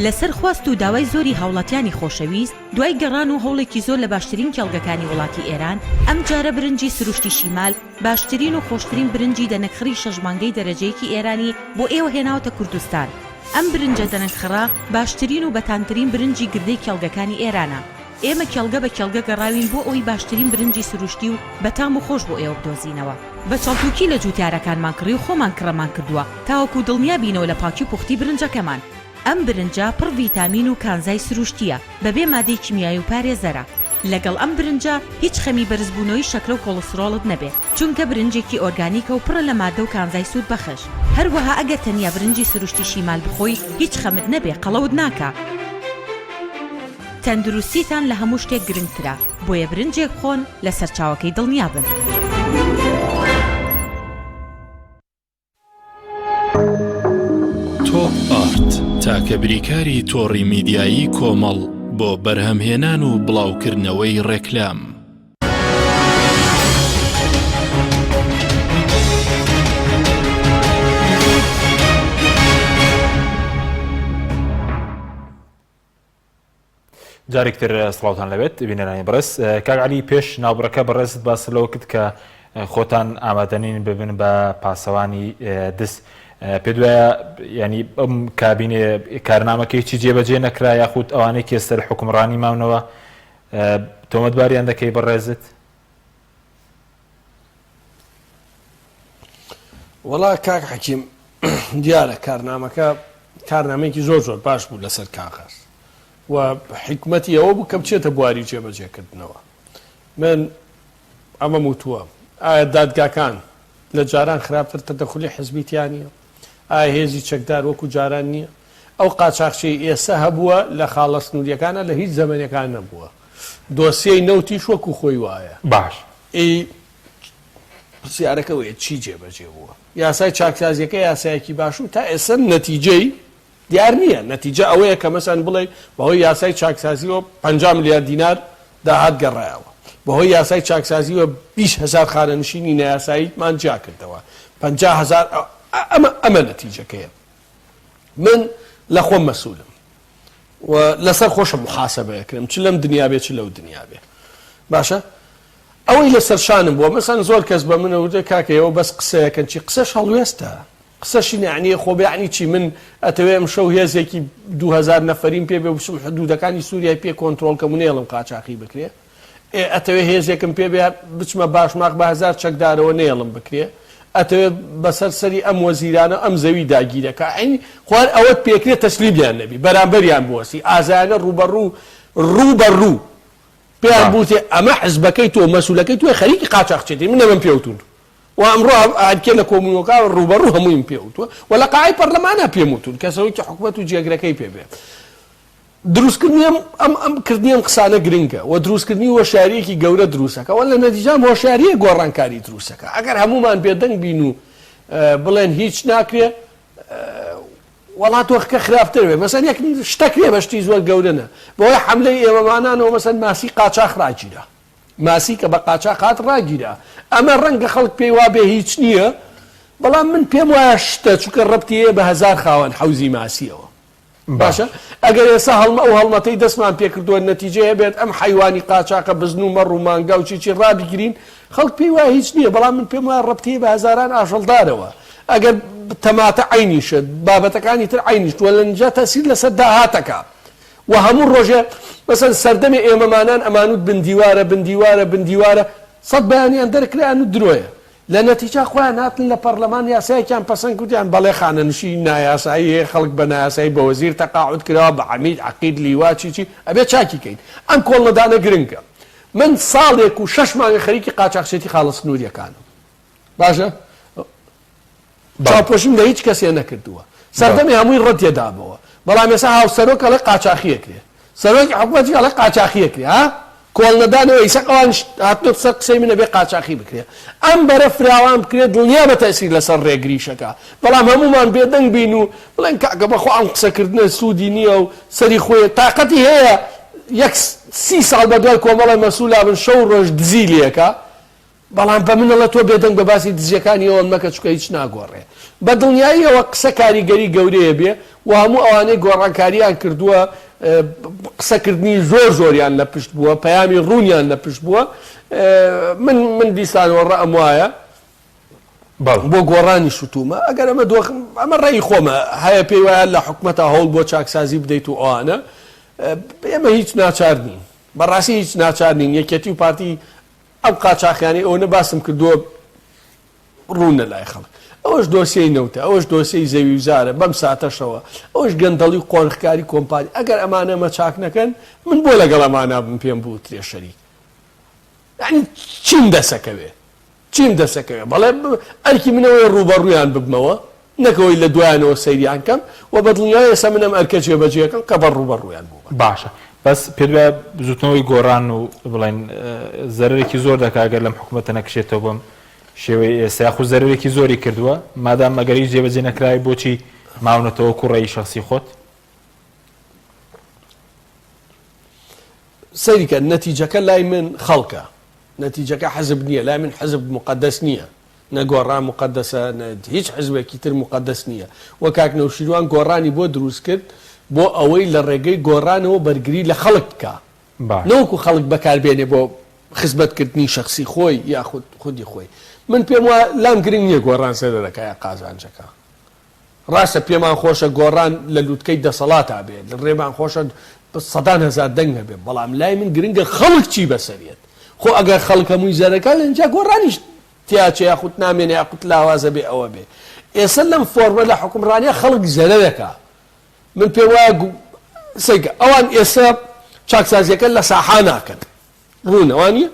لەسەر خواست و داوای زۆری هاوڵاتیانی خۆشەویست، دوای گەڕان و هەوڵێکی زۆر لە باشترین کێڵگەکانی وڵاتی ئێران، ئەمجارە برنجی سروشتی شیمال باشترین و خۆشترین برنجی دەنەکخڕی شەش مانگەی دەرەجەیەکی ئێرانی بۆ ئێوە هێناوەتە کوردستان. ئەم برنجە دەنەکخڕە باشترین و بەتامترین برنجی گردەی کێڵگەکانی ئێرانە. ئێمە کێڵگە بە کێڵگە گەڕاوین بۆ ئەوەی باشترین برنجی سروشتی و بەتام و خۆش بۆ ئێوە بدۆزینەوە. بە چەڵتوکی لە جوتیارەکانمان کڕی و خۆمان کڕەمان کردووە تاوەکو دڵنیا بینەوە لە پاکی و پوختی برنجەکەمان. ئەم برنجە پڕ ڤیتامین و کانزای سروشتییە، بەبێ مادەی کیمیایی و پارێزەرە. لەگەڵ ئەم برنجە هیچ خەمی بەرزبوونەوەی شەکرە و کۆڵسترۆڵت نەبێ، چونکە برنجێکی ئۆرگانیکە و پڕە لە مادە و کانزای سوودبەخش. هەروەها ئەگەر تەنیا برنجی سروشتی شیمال بخۆی هیچ خەمت نەبێ قەڵەوت ناکا. تەندروستیتان لە هەموو شتێک گرنگترە، بۆیە برنجێک بخۆن لە سەرچاوەکەی دڵنیابن. تۆپ ئارت، تاکە بریکاری تۆڕی میدیایی کۆمەڵ بۆ بەرهەمهێنان و بڵاوکردنەوەی ڕێکلام. جارێک تر سڵاوتان لەبێت بینەرانی بەڕێز کاک عەلی پێش ناوبڕەکە بەڕێزت باس لەوە کرد کە خۆتان ئامادەنین ببن بە پاسەوانی دز پێ دوایە ینی ئەم کابینێ کارنامەکەی چی جێبەجێ نەکرا یاخود ئەوانەی کێستەر حکومڕانی ماونەوە تۆمەتباریان دەکەی بەڕێزت وەڵا کاک حەکیم دیارە کارنامەکە کارنامەیەکی زۆر زۆر باش بوو لەسەر کاغەز. و حیکمەتی ئەوە بوو کە بچێتە بواری جێبەجێکردنەوە. من ئەمەم وتووە، ئایا دادگاکان لە جاران خراپتر تەدەخولی حزبی تیا نییە؟ ئایا هێزی چەکدار وەکو جاران نییە؟ ئەو قاچاخچیەی ئێسە هەبووە لە خاڵە سنوورییەکانا لە هیچ زەمەنێکا نەبووە. دۆسیەی نەوتیش وەکو خۆی وایە. باش. ئەی پرسیارەکە ئەوەیە چی جێبەجێ بووە؟ یاسای چاکسازییەکە یاسایەکی باش و تا ئێسە نەتیجەی دیار نییە، نەتیجە ئەوەیە کە مەسەلەن بڵێی بەهۆی یاسای چاکسازییەوە 50 ملیار دینار داهات گەڕایەوە، بەهۆی یاسای چاکسازییەوە 20 هەزار خانەنشینی نایاساییمان جیاکردەوە، 50 هەزار ئەمە ئەمە نەتیجەکەیە. من لە خۆم مەسولم و لەسەر خۆشم محاسبە ئەکرێم چ لەم دنیا بێ چ لەو دنیا بێ. باشە ئەوەی لەسەر شانم بووە مەسەن زۆر کەس بە منە وتێ کاکە ئێوە بەس قسەیەکەن چی قسەش هەڵوێستە قسەشی نەعنیە خۆ بەعنی چی من ئەتەوێ ئەمشەو هێزێکی 2000 نەفەریم پێ بێ بچم حدودەکانی سوریای پێ کۆنترۆڵ کەم و نەیەڵم قاچاخی بکرێ ئێ ئەتەوێ هێزێکم پێ بێ بچمە باشماخ بە هەزار چەکدارەوە نەیەڵم بکرێ ئەتەوێ بەسەر سەری ئەم وەزیرانە ئەم زەوی داگیرەکە عینی خوار ئەوەت پێکرێ تەسلیمیان نەبی بەرامبەریان بوەسی ئازایانە ڕووبەڕوو ڕووبەڕوو پێیان بوتێ ئەمە حزبەکەی تۆ مەسولەکەی تۆ خەریکی قاچاخچێتی من ئەمەم پێوتون و ئەمڕۆ هەرکێ لە کۆمونۆکە ڕووبەڕوو هەموویم پێ وتووە و لە قاعەی پەرلەمانە پێم وتون کە سەرۆکی حکومەت و جێگرەکەی پێ بێ. دروستکردنی ئەم ئەم ئەم کردنی ئەم قسانە گرنگە و دروستکردنی هۆشیارییەکی گەورە دروستەکە و لە نەتیجام هۆشیارییە گۆڕانکاری دروستەکە ئەگەر هەموومان بێدەنگ بین و بڵێن هیچ ناکرێ وەڵا دۆخەکە خراپتر بێ مەسەن یەک شتەکرێ بە شتی زۆر گەورە نە بەوەی حەملەی ئێمەمانانەوە مەسەن ماسی قاچاخ ڕاگیرا ماسی کە بە قاچاخ هات ڕاگیرا. ئەمە ڕەنگە خەڵک پێی وابێ هیچ نییە، بەڵام من پێم وایە شتە، چونکە ڕەبتی هەیە بە هەزار خاوەن حەوزی ماسییەوە. باشە ئەگەر ئێستا هەڵمە ئەو هەڵمەتەی دەستمان پێکردووە نەتیجەی هەبێت، ئەم حەیوانی قاچاخە بزن و مەڕ و مانگا و چی چی ڕابگرین، خەڵک پێی وایە هیچ نییە، بەڵام من پێم وایە ڕەبتی هەیە بە هەزاران ئاژەڵدارەوە. ئەگەر تەماتە عەینی شت، بابەتەکانی تر عەینی شت و لە نجا تەئسیر لەسەر داهاتەکە. و هەموو ڕۆژێ مەسەن سەردەمێ ئێمەمانان ئەمانوت بن دیوارە بن دیوارە بن دیوارە سەد بەیانیان دەرکرا ئەنوت درۆیە لە نەتیجا خۆیان هاتن لە پەڕلەمان یاسایەکیان پەسەند کردیان بەڵێ خانەنشینی نایاسایی هەیە خەڵک بە نایاسایی بە وەزیر تەقاعود کراوە بە عەمید عەقید لیوا چی چی ئەبێ چاکی کەین ئەم کۆڵنەدانە گرنگە من ساڵێک و شەش مانگە خەریکی قاچاخچێتی خاڵە سنووریەکانم باشە چاوپۆشیم لە هیچ کەسێ نەکردووە سەردەمی هەمووی ڕەتێ دابەوە بەڵام ئێستا هاوسەرۆک ئەڵێ قاچاخیە کرێ سەرۆکی حکومەتیش ئەڵێ قاچاخیە کرێ ها کۆڵ نەدانەوە ئیسا ئەوانیش هاتنۆتە سەر قسەی من ئەبێ قاچاخی بکرێ ئەم بەرە فراوان بکرێ دڵنیا بە تەئسیر لەسەر ڕێگریشەکە بەڵام هەموومان بێدەنگ بین و بڵێن کاکە بەخوا ئەم قسەکردنە سوودی نییە و سەری خۆی تاقەتی هەیە یەک سی ساڵ بەدوای کۆمەڵی مەسوولا بن شەو ڕۆژ دزی لێکا بەڵام بە من ئەڵێ تۆ بێدەنگ بە باسی دزیەکانی ئەوان مەکە چونکە هیچ ناگۆڕێ. بە دڵنیاییەوە قسە کاریگەری گەورەیە بێ و هەموو ئەوانەی گۆڕانکاریان کردووە قسەکردنی زۆر زۆریان لە پشت بووە، پەیامی ڕوونیان لە پشت بووە. من من دیسانەوە ڕەئم وایە بۆ گۆڕانی شتومە ئەگەر ئەمە دۆخ ئەمە ڕێی خۆمە هەیە پێی وایە لە حکومەتە هەوڵ بۆ چاکسازی بدەیت و ئەوانە ئێمە هیچ ناچار نین بەڕاستی هیچ ناچار نین یەکێتی و پارتی ئەم قاچاخیانەی ئەوەنە باسم کردووە ڕوونە لای خەڵک. ئەوەش دۆسیەی نەوتە، ئەوەش دۆسیەی زەویوزارە بەم ساتەشەوە، ئەوەش گەندەڵی و قۆرخکاری کۆمپانی. ئەگەر ئەمانە ئەمە چاک نەکەن، من بۆ لەگەڵ ئەمانە بم پێم بوترێ شەریک؟ یانی چیم دەسەکەوێ؟ چیم دەسەکەوێ؟ بەڵێ ئەرکی من ئەوەیە ڕووبەڕوویان ببمەوە، نەک ئەوەی لە دوایانەوە سەیریان کەم و بە دڵنیایی ئێستا من ئەم ئەرکە جێبەجێ ئەکەم کە بە ڕووبەڕوویان بوومە. باشە بەس پێت وایە بزوتنەوەی گۆڕان و بڵێن زەرەرێکی زۆر دەکا گەر لەم حکومەتە نەکشێتەوە بەم شێوەی ئێستا یاخود زەرەرێکی زۆری کردووە مادام ئەگەر هیچ جێبەجێ نەکراوی بۆچی ماونەتەوە کوڕەی شەخسی خۆت؟ سەیری کە نەتیجەکە لای من خەڵکە نەتیجەکە حزب نییە لای من حزب موقەدەس نییە نە گۆڕان موقەدەسە نە هیچ حزبێکی تر موقەدەس نییە و کاک نەوشیروان گۆڕانی بۆ دروست کرد بۆ ئەوەی لە ڕێگەی گۆڕانەوە بەرگری لە خەڵک بکا نەوەکو خەڵک بەکاربێنێ بۆ خزمەتکردنی شەخسی خۆی یاخود خودی خۆی من پێم وا لام گرنگ نییە گۆڕان زەرەرەکە یا قازانجەکە ڕاستە پێمان خۆشە گۆڕان لە لوتکەی دەسەڵاتا بێ، ڕێمان خۆشە سەدان هەزار دەنگ هەبێ، بەڵام لای من گرنگە خەڵک چی بەسەر یەت. خۆ ئەگەر خەڵک هەمووی زەرەرکا لەنجا گۆڕانیش تیاچێ یاخود نامێنێ یاخود لاوازە بێ ئەوە بێ. ئێسە لەم فۆرمە لە حوکمڕانیە خەڵک زەرەرەکا. من پێم وایە. سەیرکە ئەوان ئێستا چاکسازیەکە لە ساحا ناکەن ڕوونە وانیە؟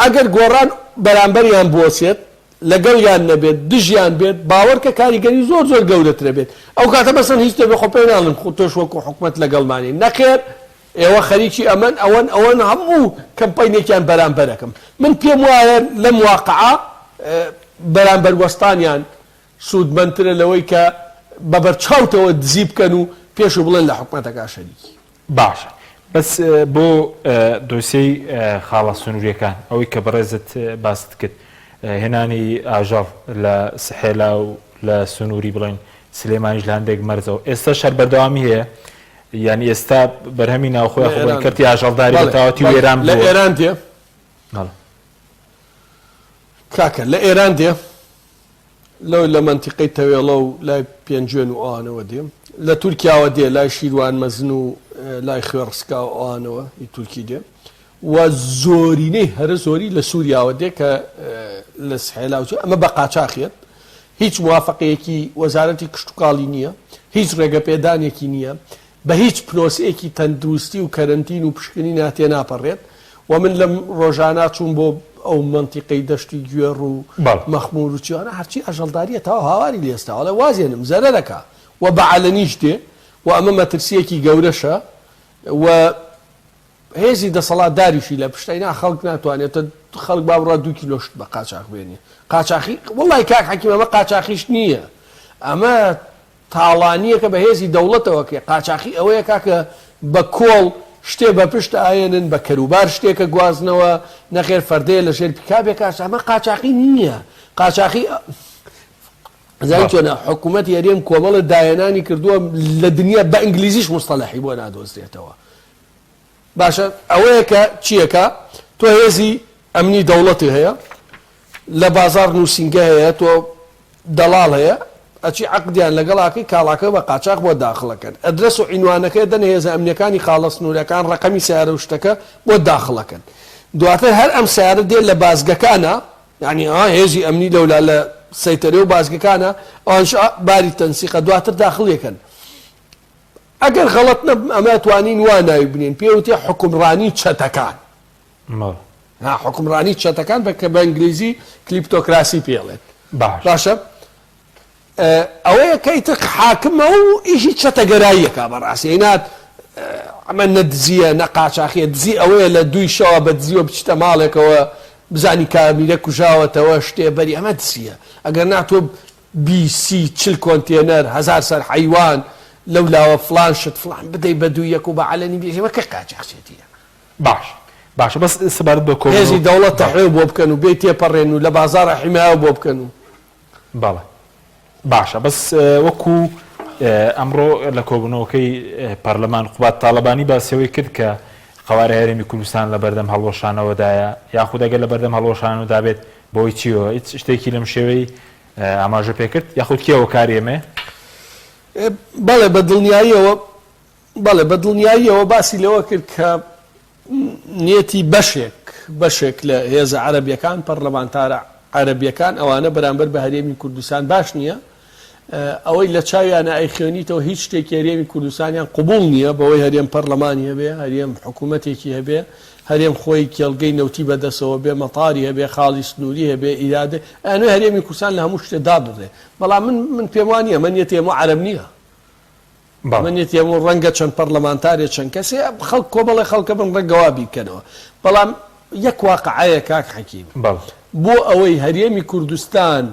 ئەگەر گۆڕان بەرامبەریان بوەسێت لەگەڵیان نەبێت دژیان بێت باوەڕکە کاریگەری زۆر زۆر گەورەترە بێت ئەو کاتە مەسەن هیچ نەبێت خۆ پێ ناڵێن خۆ تۆش وەکو حکومەت لەگەڵمانی نەخێر ئێوە خەریکی ئەمەن ئەوەن ئەوەن هەموو کەمپەینێکیان بەرامبەرەکەم من پێم وایە لەم واقعە بەرامبەر وەستانیان سوودمەندترە لەوەی کە بە بەرچاوتەوە دزی بکەن و پێش و بڵێن لە حکومەتەکە شەریکی. باشە بەس بۆ دۆسیەی خاڵە سنووریەکان ئەوەی کە بەڕێزت باست کرد هێنانی ئاژەڵ لە سحێلا و لە سنووری بڵێن سلێمانیش لە هەندێک مەرزەوە ئێستا شەر بەردەوامی هەیە یعنی ئێستا بەرهەمی ناوخۆی خۆ بڵێن کەرتی ئاژەڵداری بە تەواوەتی وێران لە ئێران دێ کاکە لە ئێران دێ لەو لە مەنتیقەی تەوێڵە و لای پێنجوێن و ئەوانەوە دێ. لە تورکیاوە دێ لای شیروان مەزن و لای خوێڕسکا و ئەوانەوە ی تورکی دێ و زۆرینەی هەرە زۆری لە سووریاوە دێ کە لە سحێلا و ئەمە بە قاچاخیەت هیچ موافقەیەکی وەزارەتی کشتوکاڵی نییە هیچ ڕێگەپێدانێکی نییە بە هیچ پرۆسەیەکی تەندروستی و کەرەنتین و پشکنینا تێناپەڕێت و من لەم ڕۆژانە چووم بۆ ئەو مەنتیقەی دەشتی گوێڕ و مەخمور و چیانە هەرچی ئاژەڵداریە تەواو هاواری لێستا ئەڵێ وازێنم زەرەرەکا و بە عەلەنیش دێ و ئەمە مەترسیەکی گەورەشە و هێزی دەسەڵاتداریشی لە پشتە نا خەڵک ناتوانێت خەڵک با بڕا دوو کیلۆ شت بە قاچاخ بێنێ قاچاخی وەڵای کاک حەکیم ئەمە قاچاخیش نییە ئەمە تاڵانییەکە بە هێزی دەوڵەتەوە کرێ، قاچاخی ئەوەیە کاکە بە کۆڵ شتێ بە پشت ئایەنن، بە کەروبار شتێکە گوازنەوە، نەخێر فەردەیە لە ژێر پیکابێکا، ئەمە قاچاخی نییە، قاچاخی زانی چۆنە حکوومەتی هەرێم کۆمەڵە داهێنانی کردووە لە دنیا بە ئینگلیزیش مستەلەحی بۆ نادۆزرێتەوە. باشە ئەوەیە کە چیەکە تۆ هێزی ئەمنی دەوڵەتی هەیە لە بازاڕ نووسینگە هەیە تۆ دەڵاڵ هەیە ئەچی عەقدیان لەگەڵ ئەکەی کاڵاکە بە قاچاخ بۆت داخڵ ئەکەن ئەدرەس و عینوانەکەی ئەدەنە هێزە ئەمنیەکانی خاڵە سنوورەکان ڕەقەمی سەیارە و شتەکە بۆت داخڵ ئەکەن دواتر هەر ئەم سەیارە دێ لە بازگەکانا یانی ئا هێزی ئەمنی لەولا لە سەیتەرێ و بازگەکانا ئەوانش باری تەنسیقە دواتر داخڵی ئەکەن ئەگەر غەڵەت نەبم ئەمە ئەتوانین وا ناوی بنێین پێی وتێ حوکمڕانی چەتەکان. ها حوکمڕانی چەتەکان بە کە بە ئینگلیزی kleptocracy پێڵێن باشە ئەوەیە کە ئیتر حاکمە و ئیشی چەتەگەراییەکە بەڕاستی ئەینات ئەمە نە دزیە نە قاچاخیە دزی ئەوەیە لە دووی شەوە بە دزیەوە بچیتە ماڵێکەوە بزانی کامیرە کوژاوەتەوە شتێ بەری ئەمە دزیە ئەگەر نا تۆ بی سی چل کۆنتێنەر هەزار سەر حەیوان لەو لاوە فڵان شت فڵان بدەی بە دوو یەک و بە عەلەنی بێژی ئەمە کەی قاچاخچێتیە؟ باش باشە بەس سەبارەت بە کۆبوونەوە هێزی دەوڵەت تەحوێو بۆ بکەن و بێی تێپەڕێن و لە بازاڕا حیمایەو بۆ بکەن و. بەڵێ باشە بەس وەکو ئەمڕۆ لە کۆبوونەوەکەی پەرلەمان قوباد تاڵەبانی باسی ئەوەی کرد کە قەوارەی هەرێمی کوردستان لەبەردەم هەڵوەشانەوەدایە یاخود ئەگەر لەبەردەم هەڵوەشانەوەدا بێت بەهۆی چیەوە هیچ شتێکی لەم شێوەی ئاماژە پێکرد یاخود کێ هۆکاری ئەمەیە؟ بەڵێ بە دڵنیاییەوە بەڵێ بە دڵنیاییەوە باسی لەوە کرد کە نیەتی بەشێک بەشێک لە هێزە عەرەبیەکان پەرلەمانتارە عەرەبیەکان ئەوانە بەرامبەر بە هەرێمی کوردستان باش نییە ئەوەی لە چاویانە ئەیخوێنیتەوە هیچ شتێکی هەرێمی کوردستانیان قبوڵ نییە بەوەی هەرێم پەرلەمانی هەبێ هەرێم حکوومەتێکی هەبێ هەرێم خۆی کێڵگەی نەوتی بەدەسەوە بێ مەتاری هەبێ خاڵی سنووری هەبێ ئیرادە ئەنوێ هەرێمی کوردستان لە هەموو شتێ دابڕێ بەڵام من من پێم وا نییە من نیەتی هەموو عەرەب نییە من نیەتی هەموو ڕەنگە چەند پەرلەمانتارێ چەند کەسێ خەڵک کۆمەڵێ خەڵکە بن ڕەنگە وا بیرکەنەوە بەڵام یەک واقعەیە کاک حەکیم بۆ ئەوەی هەرێمی کوردستان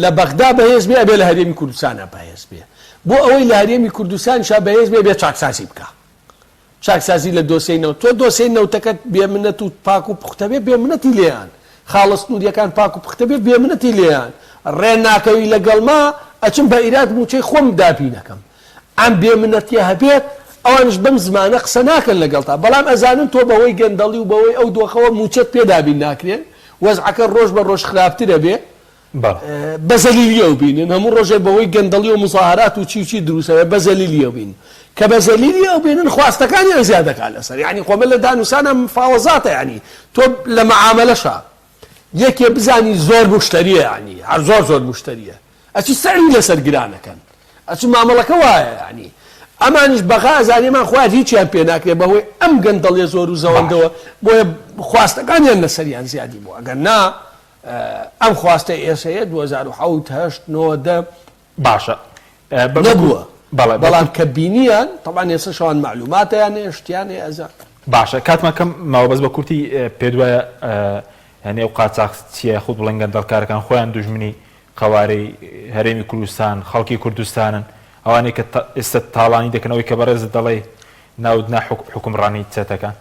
لە بەغدا بەهێز بێ ئەبێ لە هەرێمی کوردستانا بەهێز بێ بۆ ئەوەی لە هەرێمی کوردستانیشا بەهێز بێ ئەبێ چاکسازی بکا چاکسازی لە دۆسێی نەوت تۆ دۆسێی نەوتەکەت بێ منەت و پاک و پوختە بێ بێ منەتی لێیان خاڵە سنووریەکان پاک و پوختە بێ بێ منەتی لێیان ڕێ ناکەوی لەگەڵما ئەچم بە ئیراد مووچەی خۆم دابینەکەم ئەم بێ منەتیە هەبێت ئەوانیش بەم زمانە قسە ناکەن لەگەڵتا بەڵام ئەزانن تۆ بەهۆی گەندەڵی و بەهۆی ئەو دۆخەوە مووچەت پێ دابین ناکرێ وەزعەکە ڕۆژ بە ڕۆژ خراپتر ئەبێ بە زەلیلیەو بینن هەموو ڕۆژێ بەهۆی گەندەڵی و مزاهرات و چی و چی دروست ئەبێ بە زەلیلیەو بین کە بە زەلیلی ئەو بینن خواستەکانیان زیاد دەکات لەسەر یعنی خۆ من لە دانوسانە مفاوەزاتە یعنی تۆ لە معامەلەشا یەکێ بزانی زۆر مشتەریە یعنی هەر زۆر زۆر مشتەریە ئەچی سعری لەسەر گرانەکەن ئەچ مامەڵەکە وایە یعنی. ئەمانیش بەغا ئەزانێ ئەمان خۆیان هیچیان پێ ناکرێ بەهۆی ئەم گەندەڵیە زۆر و زەوەندەوە بۆیە خواستەکانیان لەسەریان زیادی بوو ئەگەر نا ئەم خواستە ئێسەیە 2007 هەشت نۆ دە باشە نەبووە بەڵام کە بینیان تەبعەن ئێستا شەوان مەعلوماتیان هەیە شتیان هەیە ئەزان. باشە کاتمان کەم ماوە بەس بە کورتی پێت وایە یانی ئەو قاچاخ چیە یاخود بڵێن گەندەڵکارەکان خۆیان دوژمنی قەوارەی هەرێمی کوردستان خەڵکی کوردستانن ئەوانەی کە ئێستا تاڵانی دەکەن ئەوەی کە بەڕێزت دەڵێی ناوت نا حوکمڕانی چەتەکان.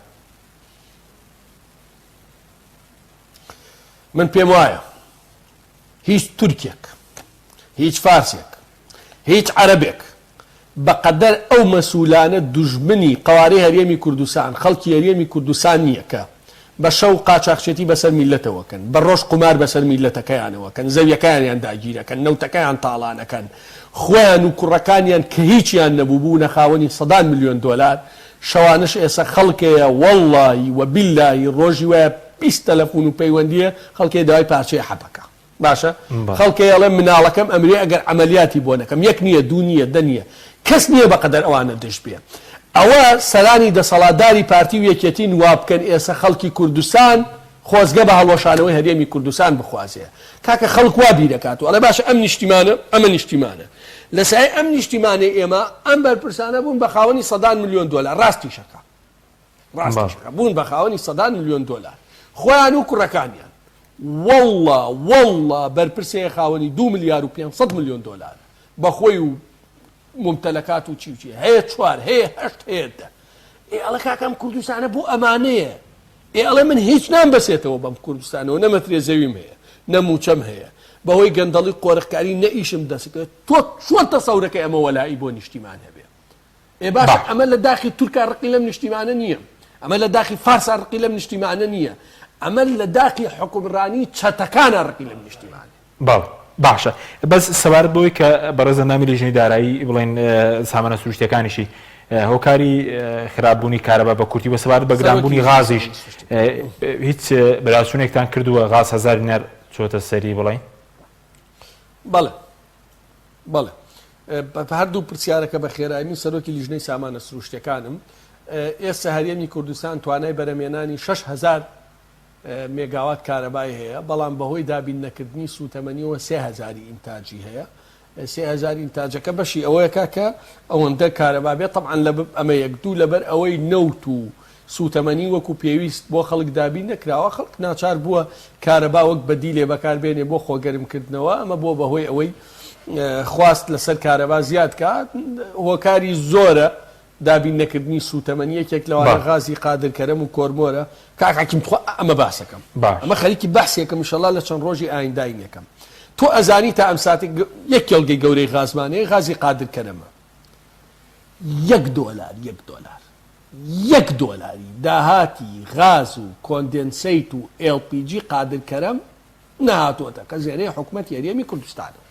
من پێم وایە هیچ تورکێک هیچ فارسێک، هیچ عەرەبێک بەقەدەر ئەو مەسولانە دوژمنی قەوارەی هەرێمی کوردستان، خەڵکی هەرێمی کوردستان نییە کە بە شەو قاچاخچێتی بەسەر میللەتەوە کەن، بە ڕۆژ قومار بەسەر میللەتەکەیانەوە کەن، زەویەکانیان داگیرەکەن، نەوتەکەیان تاڵانەکەن، خۆیان و کوڕەکانیان کە هیچیان نەبوو بوونە خاوەنی سەدان ملیۆن دۆلار، شەوانەش ئێسە خەڵک هەیە وەڵڵاهی و بیللاهی ڕۆژی وایە 20 تەلەفون و پەیوەندییە خەڵک هەیە داوای پارچەی حەپەکە. باشە خەڵک هەیە ئەڵێ مناڵەکەم ئەمرێ ئەگەر عەمەلیاتی بۆ نەکەم یەک نییە دوو نییە دە نییە کەس نییە بەقەدەر ئەوانە دژ بێ ئەوە سەرانی دەسەڵاتداری پارتی و یەکێتین وا بکەن ئێسە خەڵکی کوردستان خۆزگە بە هەڵوەشانەوەی هەرێمی کوردستان بخوازێ کاکە خەڵک وا بیرەکات و ئەڵێ باشە ئەم نیشتیمانە ئەمە نیشتیمانە لە سایەی ئەم نیشتیمانەی ئێمە ئەم بەرپرسانە بوون بە خاوەنی سەدان ملیۆن دۆلار ڕاستیشەکە ڕاستیشەکە بوون بە خاوەنی سەدان ملیۆن دۆلار خۆیان و کوڕەکانیان واللە واللە بەرپرسەیە خاوەنی دوو ملیار و 500 ملیۆن دۆلارە بەخۆی و ممتەلەکات و چی و چی هەیە چوار هەیە هەشت هەیە دە ئێ ئەڵێ کاکە ئەم کوردستانە بۆ ئەمانەیە ئێ ئەڵێ من هیچ نامبەسێتەوە بەم کوردستانەوە نە مەترێ زەویم هەیە نە موچەم هەیە بەهۆی گەندەڵی قۆرخکاری نە ئیشم دەست تۆ چۆن تەسەورەکەی ئەمە وەلائی بۆ نیشتیمان هەبێ ئێ باشە ئەمە لە داخی تورکا ڕقی لەم نیشتیمانە نییە، ئەمە لە داخی فارسا ڕقی لەم نیشتیمانە نییە، ئەمە لە داخی حوکمڕانی چەتەکانا ڕقی لەم نیشتیمانەیە. بەڵێ باشە بەس سەبارەت بەوەی کە بەڕێز ئەندامی لیژنەی دارایی بڵێن سامانە سروشتیەکانیشی هۆکاری خراپبوونی کارەبا بە کورتی وە سەبارەت بە گرانبوونی غازیش هیچ بەداچوونێکتان کردووە غاز هەزار دینار چۆتە سەری بڵێن؟ بەڵێ بەڵێ هەردوو پرسیارەکە بە خێرایی من سەرۆکی لیژنەی سامانە سروشتەکانم ئێستا هەرێمی کوردستان توانای بەرەمێنانی 6هزار مێگاوات کارەبای هەیە بەڵام بەهۆی دابین نەکردنی سوتەمەنیەوە سێهزاری ئینتاجی هەیە سێهزار ئینتاجەکە بەشی ئەوەیەکە کە ئەوەندە کارەبا بێت تەبعەن لە ئەمە یەک دوو لەبەر ئەوەی نەوت و سووتەمەنی وەکو پێویست بۆ خەڵک دابین نەکراوە، خەڵک ناچار بووە کارەبا وەک بەدیلێ بەکاربێنێ بۆ خۆگەرمکردنەوە، ئەمە بووە بەهۆی ئەوەی خواست لەسەر کارەبا زیاد کات، هۆکاری زۆرە دابین نەکردنی سووتەمەنی یەکێک لەوانە غازی قادر کەرەم و کۆرمۆرە، کاک حەکیم تخوا ئەمە باسەکەم ئەمە خەریکی بەحسێکم ئیشەڵا لە چەند ڕۆژی ئاینداین یەکەم تۆ ئەزانی تا ئەم ساتە یەک کێڵگەی گەورەی غازمان هەیە غازی قادر کەرەمە یەک دۆلار یەک دۆلار یەک دۆلاری داهاتی غاز و کۆندێنسەیت و ئێڵ پی جی قادر کەرەم نەهاتۆتە خەزێنەی حکومەتی هەرێمی کوردستانەوە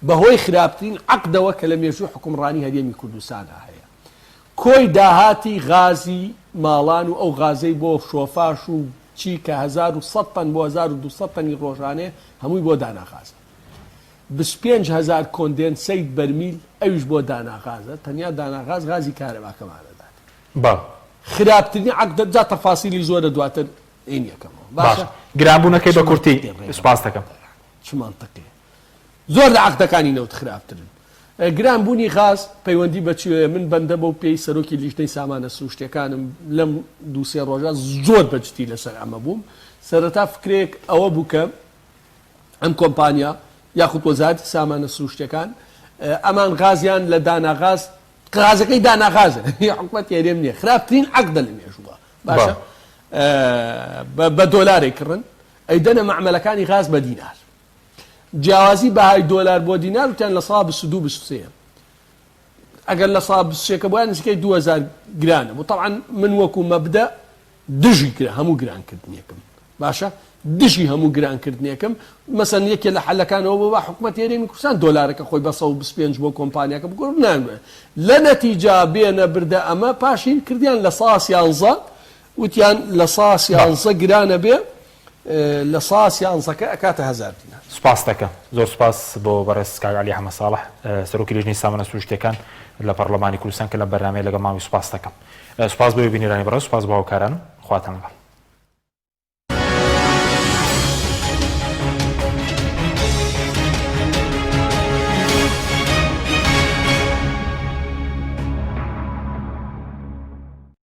بەهۆی خراپترین عەقدەوە کە لە مێژووی حوکمڕانی هەرێمی کوردستانا هەیە کۆی داهاتی غازی ماڵان و ئەو غازەی بۆ شۆفاش و چی کە 1100 تەن بۆ 1200 تەنی ڕۆژانەیە هەمووی بۆ دانا غازە 25 هەزار کۆندێنسەیت بەرمیل ئەویش بۆ دانا غازە تەنیا دانا غاز غازی کارەباکەمان ئەدات. بەڵێ. خراپترین عەقدە جا تەفاسیلی زۆرە دواتر عین یەکەمەوە باشە. باشە گرانبوونەکەی بە کورتی سوپاست دەکەم. چ مەنتقێ زۆر لە عەقدەکانی نەوت خراپترن. گران بوونی غاز پەیوەندی بە چیەوەیە من بەندە بەو پێی سەرۆکی لیژنەی سامانە سروشتیەکانم لەم دوو سێ ڕۆژە زۆر بە جدی لەسەر ئەمە بووم سەرەتا فکرەیەک ئەوە بوو کە ئەم کۆمپانیا یاخود وەزارەتی سامانە سروشتیەکان ئەمان غازیان لە داناغاز غازەکەی داناغازە حکومەت هەرێم نییە خراپترین عەقدە لە مێژووە باشە بە دۆلارێک کڕن ئەیدەنە مەعمەلەکانی غاز بە دینار جیاوازی بەهای دۆلار بۆ دینار وتیان لە سا 22 23 ئەگەر لە سا 23 بۆیان نزیکەی 2000 گرانە بۆ طبعا من وەکو مەبدە دژی کرا هەموو گرانکردنێکم باشە دژی هەموو گرانکردنێکم مەسەن یەکێ لە حەلەکانەوە بۆ با حکومەت هەرێمی کوردستان دۆلارەکە خۆی بە 125 بۆ کۆمپانیاکە بگۆڕ نانوێ لە نەتیجا بێنە بردە ئەمە پاشین کردیان لە سا سیانزە وتیان لە سا سیانزە گرانە بێ. لە سا سیانزەکە ئەکاتە هەزار دینار. سوپاست دەکەم. زۆر سوپاس بۆ بەڕێز کاک عەلی حەمە ساڵح سەرۆکی لیژنەی سامانە سروشتیەکان لە پەڕلەمانی کوردستان کە لەم بەرنامەیە لەگەڵمان بووی سوپاست دەکەم. سوپاس بۆ بینەرانی بەڕێز سوپاس بۆ هاوکارانم. خواتان لەگەڵ.